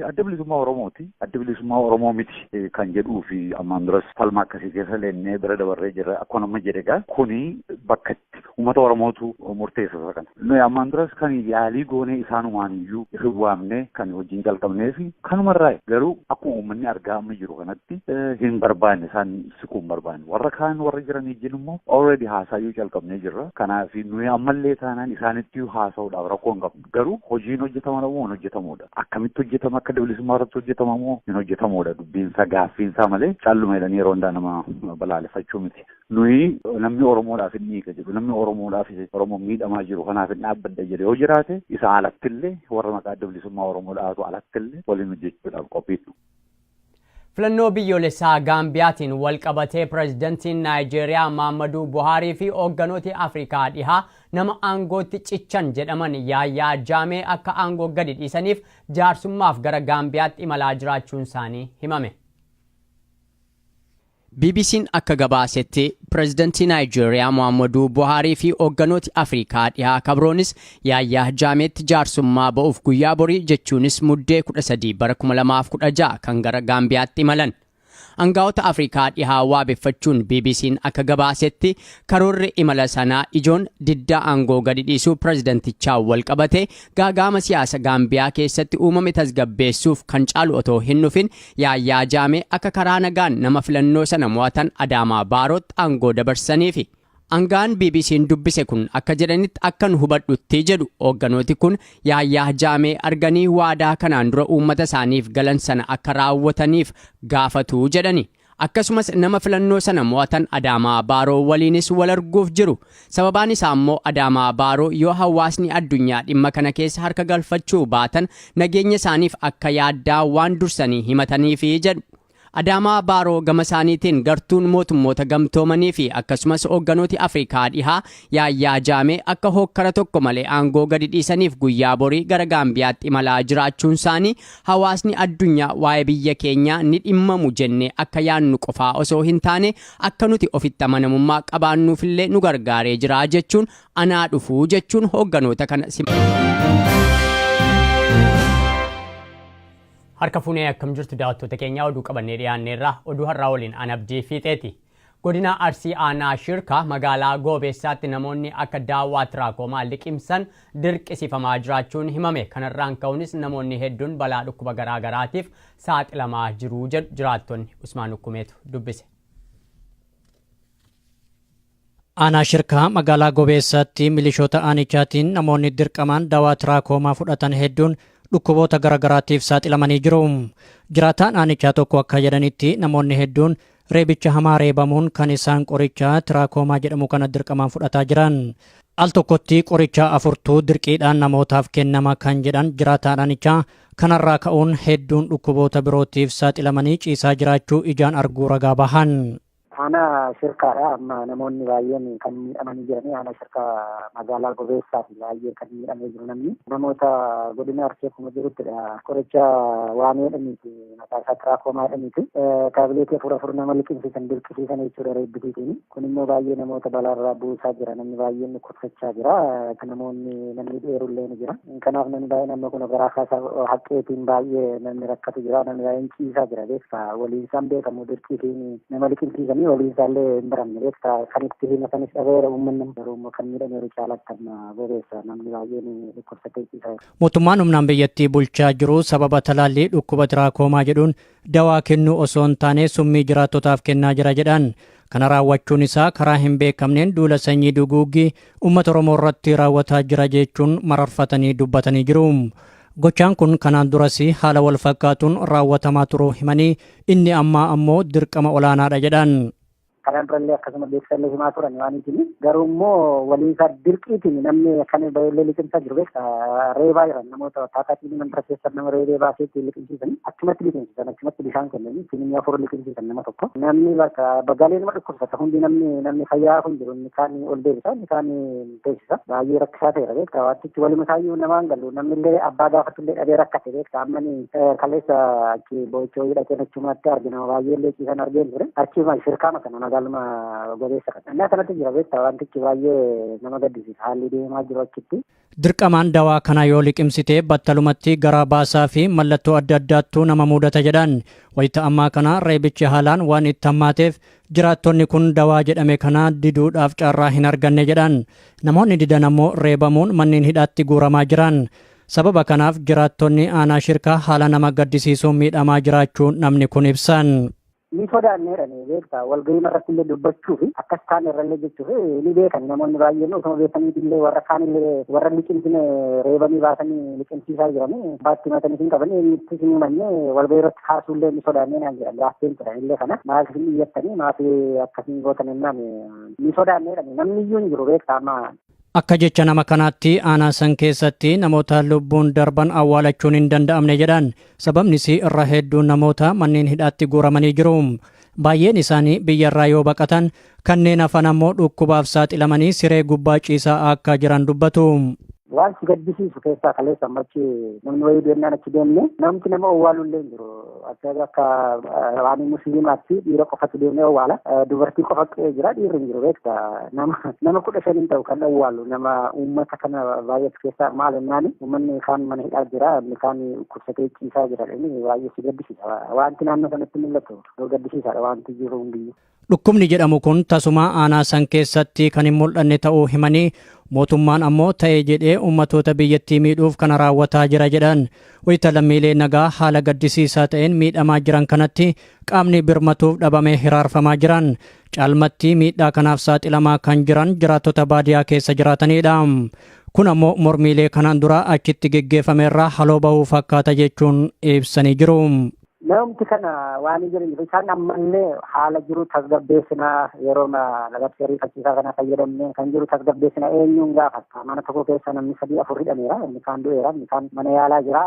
Adda Bilisummaa Oromooti. Adda Bilisummaa Oromoo miti kan jedhuu fi ammaan duras falma akkasii keessa leennee bira dabarree jirra. Akkuma amma jedhe egaa, kuni bakka itti uummata Oromootu murteessa isa kana. Nuyi ammaan duras kan yaalii goonee isaanumaan iyyuu hin waamne, kan wajjin jalqabnee fi kanumarraa. Garuu akkuma uummanni argaa amma jiru kanatti hin barbaanne, isaan siquu hin barbaanne. Warra kaan warra jiran wajjin immoo already haasaayyuu jalqabnee jirra. Kanaaf nuyi ammallee taanaan isaanitti haasa'uudhaaf rakkoo hin qabnu. Garuu hojiin hojjetama moo hin hojjetamudha? Akkamitti hojjetama? Akka bilisummaa irratti hojjetama moo hin hojjetamudha? Dubbiinsaa gaaffiinsaa malee calluma jedhanii yeroo hundaa nama balaaleffachuu miti. Nuyi namni Oromoodhaaf hin dhiiga jedhu, namni Oromoodhaaf, Oromoon miidhamaa jiru kanaaf hin dhaabbadha jedhe yoo jiraate, isa alattillee, warra maqaa Adda Bilisummaa Oromoo dhaatu alattillee waliin hojjechuudhaaf qophiidha. Filannoo biyyoolessaa Gaambiyaatiin wal qabatee pirezidantiin Naayijeeriyaa Maammaduu Buhaarii fi hoogganooti Afrikaa dhihaa nama aangootti cichan jedhaman Yaayyaa Jaamee akka aangoo gadi dhiisaniif jaarsummaaf gara Gaambiyaatti imalaa jiraachuun isaanii himame. BBC'n akka gabaasetti, pirezidantii Naayijeeriyaa Muhammaduu Buhaarii fi hoogganooti Afrikaa dhihaa kabroonis Yaayyaa Jaameetti jaarsummaa ba'uuf guyyaa borii, jechuunis Muddee 13 bara 2016 kan gara Gaambiyaatti imalan. Aangaa'ota Afrikaa dhihaa waabeffachuun BBC'n akka gabaasetti, karoorri imala sanaa ijoon diddaa aangoo gadi dhiisuu pirezidantichaa wal qabate gaagaama siyaasa Gaambiyaa keessatti uumame tasgabbeessuuf, kan caalu otoo hin dhufin Yaayyaa Jaamee akka karaa nagaan nama filannoo sana mo'atan Adaamaa Baarootti aangoo dabarsaniifi. Aangaan BBC'n dubbise kun akka jedhanitti, akkan hubadhutti jedhu, hoogganooti kun Yaayyaa Jaamee arganii waadaa kanaan dura uummata isaaniif galan sana akka raawwataniif gaafatu jedhani. Akkasumas nama filannoo sana mo'atan Adaamaa Baaroo waliinis wal arguuf jiru. Sababaan isaa immoo Adaamaa Baaroo yoo hawaasni addunyaa dhimma kana keessa harka galfachuu baatan nageenya isaaniif akka yaaddaa waan dursanii himataniifi jedhu. Adaamaa Baaroo gama isaaniitiin gartuun Mootummoota Gamtoomanii fi akkasumas hoogganooti Afrikaa dhihaa Yaayyaa Jaamee akka hookkara tokko malee aangoo gadi dhiisaniif guyyaa borii gara Gaambiyaatti imalaa jiraachuun isaanii, hawaasni addunyaa waa'ee biyya keenyaa ni dhimmamu jennee akka yaannu qofaa osoo hin taane akka nuti ofitti amanamummaa qabaannuufillee nu gargaaree jira jechuun, anaa dhufuu jechuun hoogganoota kana. Harka fuunee, akkam jirtu daawwattoota keenyaa? Oduu qabannee dhiyaanneerra. Oduu har'aa waliin an Abdii Fiixeeti. Godina Arsii aanaa Shirkaa magaalaa Goobeessaatti namoonni akka daawwaa tiraakoomaa liqimsan dirqisiifamaa jiraachuun himame. Kanarraan ka'uunis namoonni hedduun balaa dhukkuba garaa garaatiif saaxilamaa jiru jedhu jiraattonni. Usmaan Ukkumeetu dubbise. Aanaa Shirkaa magaalaa Gobeessaatti milishoota aanichaatiin namoonni dirqamaan dawaa tiraakoomaa fudhatan hedduun dhukkuboota garaagaraatiif saaxilamanii jiru. Jiraataan aanichaa tokko akka jedhanitti, namoonni hedduun reebicha hamaa reebamuun kan isaan qoricha tiraakoomaa jedhamu kana dirqamaan fudhataa jiran. Al tokkotti qoricha afurtuu dirqiidhaan namootaaf kennama kan jedhan jiraataan aanichaa, kanarraa ka'uun hedduun dhukkuboota birootiif saaxilamanii ciisaa jiraachuu ijaan arguu ragaa bahan. Aanaa Shirkaadha. Amma namoonni baay'een kan miidhamanii jiranii aanaa Shirkaa magaalaa Gobeessaati baay'ee kan miidhamee jiru namni. Namoota godina Arsii akkuma jiruttidha. Qoricha waan jedhaniiti, maqaa isaa tiraakoomaa jedhaniiti. Taabileetii afur afur nama liqimsiisan, dirqisiisan jechuudha reebbitiitiin. Kun immoo baay'ee namoota balaarraa buusaa jira. Namni baay'een dhukkubsachaa jira. Namoonni namni dheerullee ni jira. Kanaaf namni baay'een amma kun garaa kaasaa haqqeetiin baay'ee namni rakkatu jira. Namni baay'een ciisaa jira beektaa. Waliin isaan beekamu dirqiitiin nama liqimsiisanii waliin isaallee hin baramne beektaa. Kan itti himatanis dhabeera uummanni, garuu immoo kan miidhameeru caalatti amma Gobeessa namni baay'een dhukkubsatee ciisaa jira. Mootummaan humnaan biyyattii bulchaa jiru sababa talaallii dhukkuba tiraakoomaa jedhuun dawaa kennuu osoo hin taane summii jiraattotaaf kennaa jira jedhan. Kana raawwachuun isaa karaa hin beekamneen duula sanyii duguuggii uummata Oromoo irratti raawwataa jira jechuun mararfatanii dubbatanii jiru. Gochaan kun kanaan duras haala wal fakkaatuun raawwatamaa turuu himanii, inni ammaa ammoo dirqama olaanaadha jedhan. Kanaan durallee akkasuma beeksisallee himaa turan waan ittiin, garuu immoo waliin isaa dirqiitiin namni kan baay'ee liqimsaa jiru beekta, reebaa jiran namoota taataatiin mandara keessa nama reebee baaseetti liqimsiisan, achumatti liqimsiisan, achumatti bishaan kennanii sinimni afur liqimsiisan nama tokko. Namni bakka bagaalee nama dhukkubsata hundi, namni fayyaa kun jiru, inni kaan ol deebisa, inni kaan teessisa. Baay'ee rakkisaa ta'eera beekta. Wantichi waluma isaayyuu namaan galu, namni illee abbaa gaafatu illee dhabee rakkate beekta. Amma ni kaleessa achi boo'icha hidhatee achumatti argina, baay'ee illee ciisan argeen ture. Achuma Shirkaama kana, magaaluma Gobeessa kana. Innaa kanatti jira beekta, wantichi baay'ee nama gaddisiisa haalli deemaa jiru achitti. Dirqamaan dawaa kana yoo liqimsite battalumatti garaa baasaa fi mallattoo adda addaattuu nama mudata jedhan. Wayita ammaa kana reebichi haalaan waan itti hammaateef jiraattonni kun dawaa jedhame kana diduudhaaf carraa hin arganne jedhan. Namoonni didan ammoo reebamuun manneen hidhaatti guuramaa jiran. Sababa kanaaf jiraattonni aanaa Shirkaa haala nama gaddisiisuun miidhamaa jiraachuu namni kun ibsan. Ni sodaanneedha beektaa, walgahii irratti illee dubbachuu fi akkas kaan irrallee jechuuf ni beekan. Namoonni baay'een utuma beekanii illee warra kaan illee warra liqimsine reebanii baasanii liqimsiisaa jiranii baatti matanii hin qabanii itti hin himanne, walgahii irratti kaasuu illee ni sodaannee naan jedhan. Gaaffeen turan illee kana, maal isin iyyattanii, maaf akkasii gootan jennaan, ni sodaanneedha, namni iyyuu hin jiru beektaa amma. Akka jecha nama kanaatti aanaa san keessatti namoota lubbuun darban awwaalachuun hin danda'amne jedhan. Sababnis irra hedduun namoota manneen hidhaatti guuramanii jiru. Baay'een isaanii biyyarraa yoo baqatan, kanneen hafan ammoo dhukkubaaf saaxilamanii siree gubbaa ciisaa akka jiran dubbatu. Waan si gaddisiisu keessaa kaleessa ammachi namni wayii deemnaan achi deemne, namti nama owwaalu illee hin jiru. Akka waan musliimaatti dhiira qofatu deemee owwaala. Dubartii qofa qe'ee jira, dhiirri hin jiru beekta. Nama 15 hin ta'u kan owwaalu, nama uummata kana baay'atu keessaa. Maal jennaani, uummanni kaan mana hidhaa jira, inni kaan dhukkubsatee ciisaa jira. Inni baay'ee si gaddisiisa. Wanti naannoo sanatti mul'atu gaddisiisaadha wanti jiru hundiyyuu. Dhukkubni jedhamu kun tasuma aanaa san keessatti kan hin mul'anne ta'uu himanii, mootummaan ammoo ta'e jedhee uummatoota biyyattii miidhuuf kana raawwataa jira jedhan. Wayita lammiilee nagaa haala gaddisiisaa ta'een miidhamaa jiran kanatti qaamni birmatuuf dhabamee hiraarfamaa jiran. Caalmatti miidhaa kanaaf saaxilamaa kan jiran jiraattota baadiyaa keessa jiraatanidha. Kun ammoo mormiilee kanaan dura achitti geggeeffamerraa haloo bahuu fakkaata jechuun ibsanii jiru. Namti kana waan jiran isaan ammallee haala jiru tasgabbeessinaa, yeroo labsii ariifachiisaa kana fayyadamne kan jiru tasgabbeessina. Eenyuun gaafatta? Mana tokko keessa namni sadii afur hidhameera, inni kaan du'eera, inni kaan mana yaalaa jira.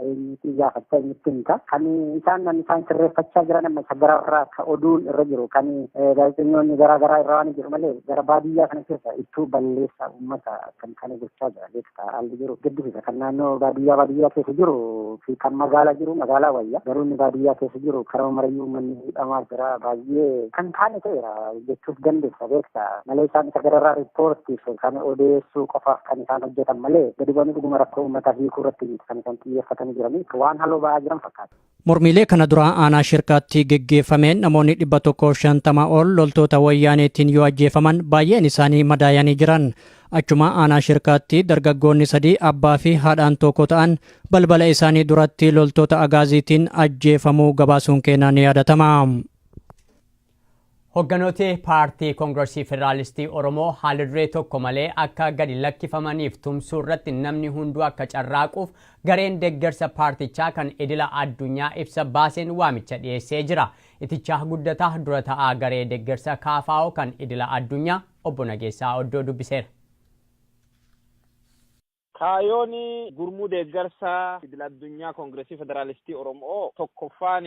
Eenyutti gaafatta? Eenyutti himta? Kan isaan namni isaan sirreeffachaa jiran amma isa gararraa akka oduun irra jiru kan gaazexeessitoonni garaa garaa irra waan jiru malee, gara baadiyyaa kana keessa ittuu balleessaa uummata kan kana gochaa jira beektaa. Haalli jiru gaddisiisa. Kan naannoo baadiyyaa keessa jiru fi kan magaalaa jiru, magaalaa wayya, garuu inni baadiyyaa keessa jiru karaa marayyuu uummanni hidhamaa jira. Baay'ee kan taane ta'eera jechuuf dandeessa beekta malee, isaan isa gararraa riippoortiif kan odeessuu qofaaf kan isaan hojjetan malee, gadi bu'anii dhuguma rakkoo uummataa hiikuu irratti kan isaan xiyyeeffatanii jiranii waan haloo ba'aa jiran fakkaata. Mormiilee kana dura aanaa Shirkaatti geggeeffameen namoonni 150 ol loltoota wayyaaneetiin yoo ajjeefaman, baay'een isaanii madaayanii jiran. Achuma aanaa Shirkaatti dargaggoonni sadii abbaa fi haadhaan tokko ta'an balbala isaanii duratti loltoota agaaziitiin ajjeefamuu gabaasuun keenya ni yaadatama. Hogganooti paartii Koongiresii Federaalistii Oromoo haala duree tokko malee akka gadi lakkifamaniif tumsuu irratti namni hunduu akka carraaquuf gareen deeggarsa paartichaa kan idila addunyaa ibsa baaseen waamicha dhiyeessee jira. Itichaa Guddataa dura ta'aa garee deeggarsa KFO kan idila addunyaa obbo Nageessaa Oddoo dubbiseera. Kaayyoon gurmuu deeggarsa idil addunyaa Koongireesii Federaalistii Oromoo tokkoffaan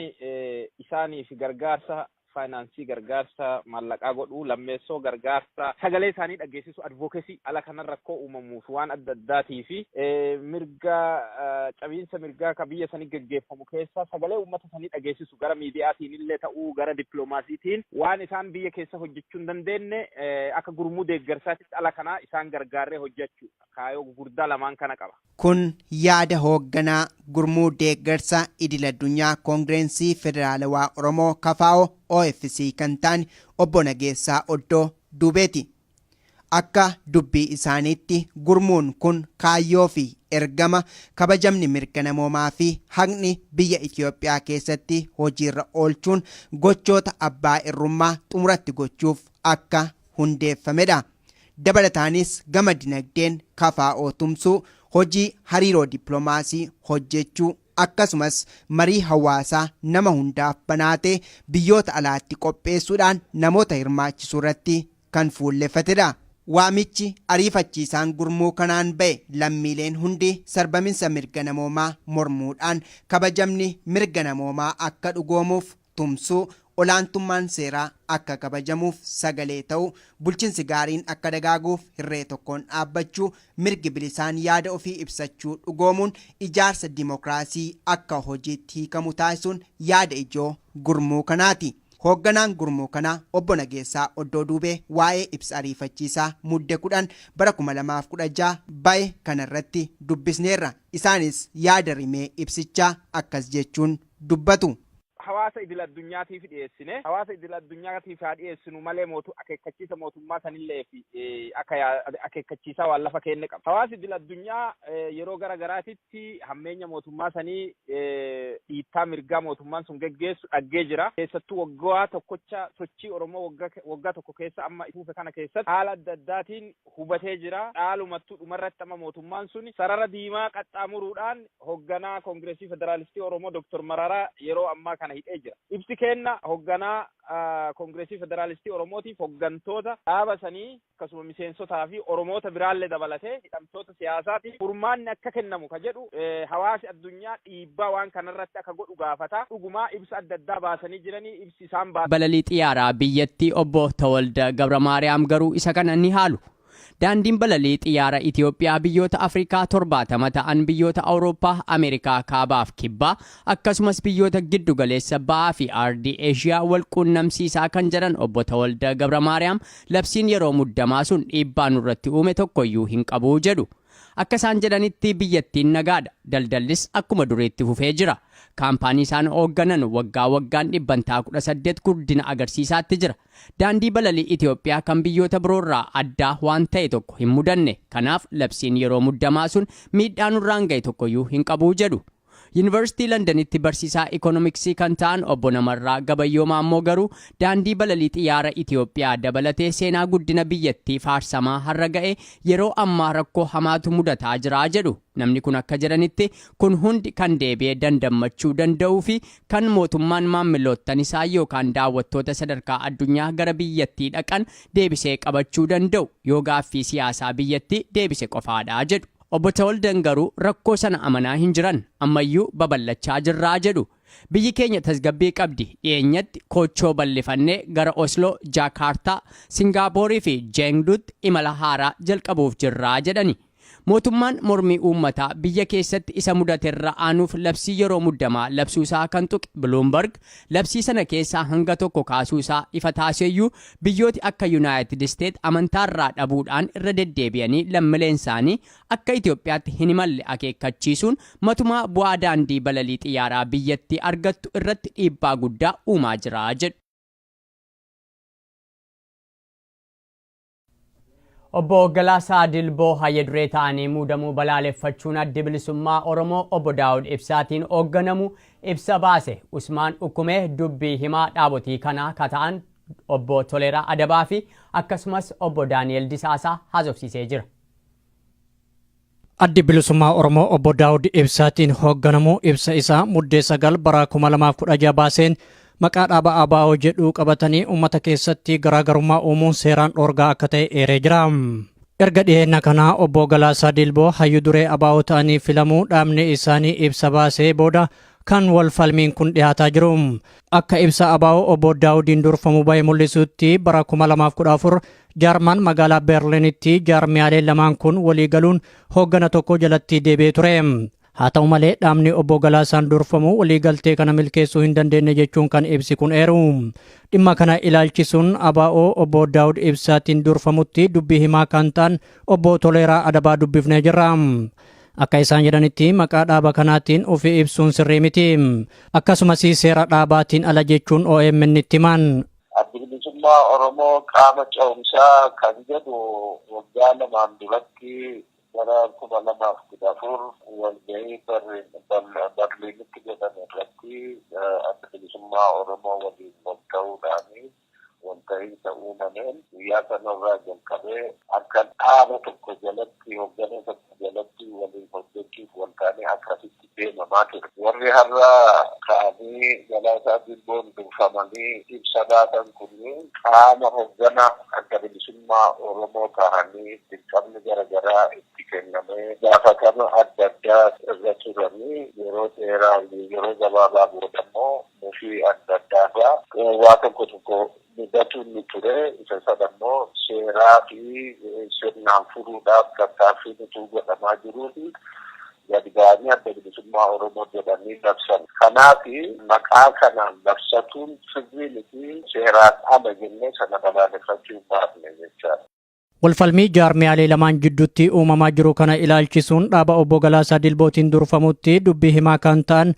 isaaniif gargaarsa faayinaansii, gargaarsa maallaqaa godhuu, lammeessoo gargaarsa sagalee isaanii dhageessisu, advocacy, ala kanan rakkoo uumamuuf waan adda addaatii fi mirga cabiinsa mirgaa ka biyya sanii geggeeffamu keessa sagalee uummata sanii dhageessisu, gara miidiyaatiin illee ta'uu gara dippiloomaasiitiin waan isaan biyya keessa hojjechuu hin dandeenye akka gurmuu deeggarsaatitti ala kanaa isaan gargaarree hojjechuu, kaayyoo gurguddaa lamaan kana qaba. Kun yaada hoogganaa gurmuu deeggarsa idil addunyaa Koongireensii Federaalawaa Oromoo KFO OFC kan ta'an obbo Nageessaa Oddoo Duubeeti. Akka dubbii isaaniitti, gurmuun kun kaayyoo fi ergama kabajamni mirga namoomaa fi haqni biyya Itoophiyaa keessatti hojiirra oolchuun gochoota abbaa irrummaa xumuratti gochuuf akka hundeeffamedha. Dabalataanis gama dinagdeen KFO tumsuu, hojii hariiroo dippiloomaasii hojjechuu, akkasumas marii hawaasaa nama hundaaf banaatee biyyoota alaatti qopheessuudhaan namoota hirmaachisuu irratti kan fuulleffatedha. Waamichi ariifachiisaan gurmuu kanaan ba'e lammiileen hundi sarbaminsa mirga namoomaa mormuudhaan kabajamni mirga namoomaa akka dhugoomuuf tumsuu, olaantummaan seeraa akka kabajamuuf sagalee ta'uu, bulchiinsi gaariin akka dagaaguuf hirree tokkoon dhaabbachuu, mirgi bilisaan yaada ofii ibsachuu dhugoomuun ijaarsa dimookiraasii akka hojiitti hiikamu taasisuun yaada ijoo gurmuu kanaati. Hoogganaan gurmuu kanaa obbo Nageessaa Oddoo Duubee waa'ee ibsa ariifachiisaa Mudde 10 bara 2016 ba'e kanarratti dubbisneerra. Isaanis yaada rimee ibsichaa akkas jechuun dubbatu. Hawaasa idil addunyaatiif dhiyeessine, hawaasa idil addunyaatiif haa dhiyeessinu malee mootu akeekkachiisa mootummaa sanillee fi akka akeekkachiisaa waan lafa kenne qaba. Hawaasi idil addunyaa yeroo gara garaatitti hammeenya mootummaa sanii, dhiittaa mirgaa mootummaan sun geggeessu dhaggee jira. Keessattuu waggaa tokkocha sochii Oromoo waggaa tokko keessa amma fuufe kana keessatti haala adda addaatiin hubatee jira. Dhaalumattuu dhumarratti amma mootummaan sun sarara diimaa qaxxaamuruudhaan hoogganaa Koongireesii Federaalistii Oromoo Dr. Mararaa yeroo ammaa kana hidhee jira. Ibsi kenna hoogganaa Koongireesii Federaalistii Oromootiif hooggantoota dhaaba sanii, akkasuma miseensotaa fi Oromoota biraallee dabalatee hidhamtoota siyaasaatiif furmaanni akka kennamu ka jedhu, hawaasi addunyaa dhiibbaa waan kanarratti akka godhu gaafata. Dhugumaa ibsa adda addaa baasanii jiranii, ibsi isaan baasan. Balalii xiyyaaraa biyyattii obbo Tawalda Gabra Maariyaam garuu isa kana ni haalu. Daandiin balalii xiyyaara Itoophiyaa biyyoota Afrikaa 70 ta'an, biyyoota Awurooppaa, Ameerikaa Kaabaaf Kibbaa, akkasumas biyyoota giddu galeessa ba'aa fi aardii Eeshiyaa wal quunnamsiisaa kan jedhan obbo Tawalda Gabra Maariyaam, labsiin yeroo muddamaa sun dhiibbaa nurratti uume tokkoyyuu hin qabu jedhu. Akka isaan jedhanitti, biyyattiin nagaadha. Daldallis akkuma duriitti fufee jira. Kaampaanii isaan hoogganan waggaa waggaan 18% guddina agarsiisaatti jira. Daandii balalii Itoophiyaa kan biyyoota biroorraa addaa waan ta'e tokko hin mudanne. Kanaaf labsiin yeroo muddamaa sun miidhaa nurraan ga'e tokkoyyuu hin qabu jedhu. Yuunivarsiitii Londanitti barsiisaa ikoonomiksii kan ta'an obbo Namarraa Gabayyoo Maammoo garuu daandii balalii xiyyaara Itoophiyaa dabalatee seenaa guddina biyyattii faarsamaa har'a ga'e yeroo ammaa rakkoo hamaatu mudataa jira jedhu. Namni kun akka jedhanitti, kun hundi kan deebi'ee dandammachuu danda'uu fi kan mootummaan maammiloottan isaa yookaan daawwattoota sadarkaa addunyaa gara biyyattii dhaqan deebisee qabachuu danda'u yoo gaaffii siyaasaa biyyattii deebise qofaadha jedhu. Obbo Tawaldan garuu rakkoo sana amanaa hin jiran, ammayyuu babal'achaa jirraa jedhu. Biyyi keenya tasgabbii qabdi, dhiyeenyatti koochoo bal'ifannee gara Osloo, Jaakaartaa, Singaaporii fi Jeengduutti imala haaraa jalqabuuf jirraa jedhani. Mootummaan mormii uummataa biyya keessatti isa mudaterra aanuuf labsii yeroo muddamaa labsuusaa kan tuqe Bloomberg, labsii sana keessaa hanga tokko kaasuusaa ifa taasiseyyuu, biyyooti akka Yuunaayitid Isteet amantaarraa dhabuudhaan irra deddeebi'anii lammileen isaanii akka Itoophiyaatti hin imalle akeekkachiisuun matumaa bu'aa daandii balalii xiyyaaraa biyyattii argattu irratti dhiibbaa guddaa uumaa jira jedhu. Obbo Galaasaa Dilboo hayya duree ta'anii muudamuu balaaleffachuun Addi Bilisummaa Oromoo obbo Daawud Ibsaatiin hoogganamu ibsa baase. Usmaan Ukkumee dubbii himaa dhaabotii kanaa ka ta'an obbo Toleeraa Adabaa fi akkasumas obbo Daani'el Disaasaa haasofsiisee jira. Addi Bilisummaa Oromoo obbo Daawud Ibsaatiin hoogganamu ibsa isaa Muddee 9 bara 2016 baaseen Maqaa dhaaba ABO jedhu qabatanii uummata keessatti garaagarummaa uumuun seeraan dhoorgaa akka ta'e eeree jira. Erga dhiyeenya kanaa obbo Galaasaa Dilboo hayyu duree ABO ta'anii filamuu dhaabni isaanii ibsa baasee booda kan wal falmiin kun dhiyaataa jiru. Akka ibsa ABO obbo Daawudiin durfamu bahee mul'isutti, bara 2014 Jaarmaan magaalaa Berliinitti jaarmiyaaleen lamaan kun walii galuun hooggana tokko jalatti deebi'ee ture. Haa ta'u malee, dhaabni obbo Galaasaan durfamu waliigaltee kana milkeessuu hin dandeenye jechuun kan ibsi kun eeru. Dhimma kana ilaalchisuun ABO obbo Daawud Ibsaatiin durfamutti dubbii himaa kan ta'an obbo Toleeraa Adabaa dubbifnee jirra. Akka isaan jedhanitti, maqaa dhaaba kanaatiin ofii ibsuun sirrii miti. Akkasumas seera dhaabaatiin ala jechuun OMN itti himan. Addi Bilisummaa Oromoo qaama ce'umsaa kan jedhu waggaa 2n duratti bara 2014 walgahii Berliinitti godhame irratti Adda Bilisummaa Oromoo waliin wal ta'uudhaan walta'iinsa uumameen guyyaa sanarraa jalqabee akka dhaaba tokko jalatti, hoggana tokko jalatti waliin hojjechuuf wal ta'anii akkasitti deemamaa ture. Warri har'a ka'anii Galaasaa Dilboon durfamanii ibsa baasan kunniin qaama hoggana Adda Bilisummaa Oromoo ta'anii dirqamni garaagaraa itti kennamee gaafatama adda addaa irra turanii, yeroo dheeraa yeroo gabaabaa booda immoo mufii adda addaarraa waa tokko tokko mudatuun ni ture. Isa sana immoo seeraa fi sirnaan furuudhaaf tattaaffiin utuu godhamaa jiruuti gadi ba'anii Adda Bilisummaa Oromoo jedhanii labsan. Kanaaf maqaa kanaan labsatuun sirrii miti, seeraan ala jennee sana balaaleffachuu hin baafne jechaadha. Walfalmii jaarmiyaalee lamaan jidduutti uumamaa jiru kana ilaalchisuun dhaaba obbo Galaasaa Dilbootiin durfamutti dubbii himaa kan ta'an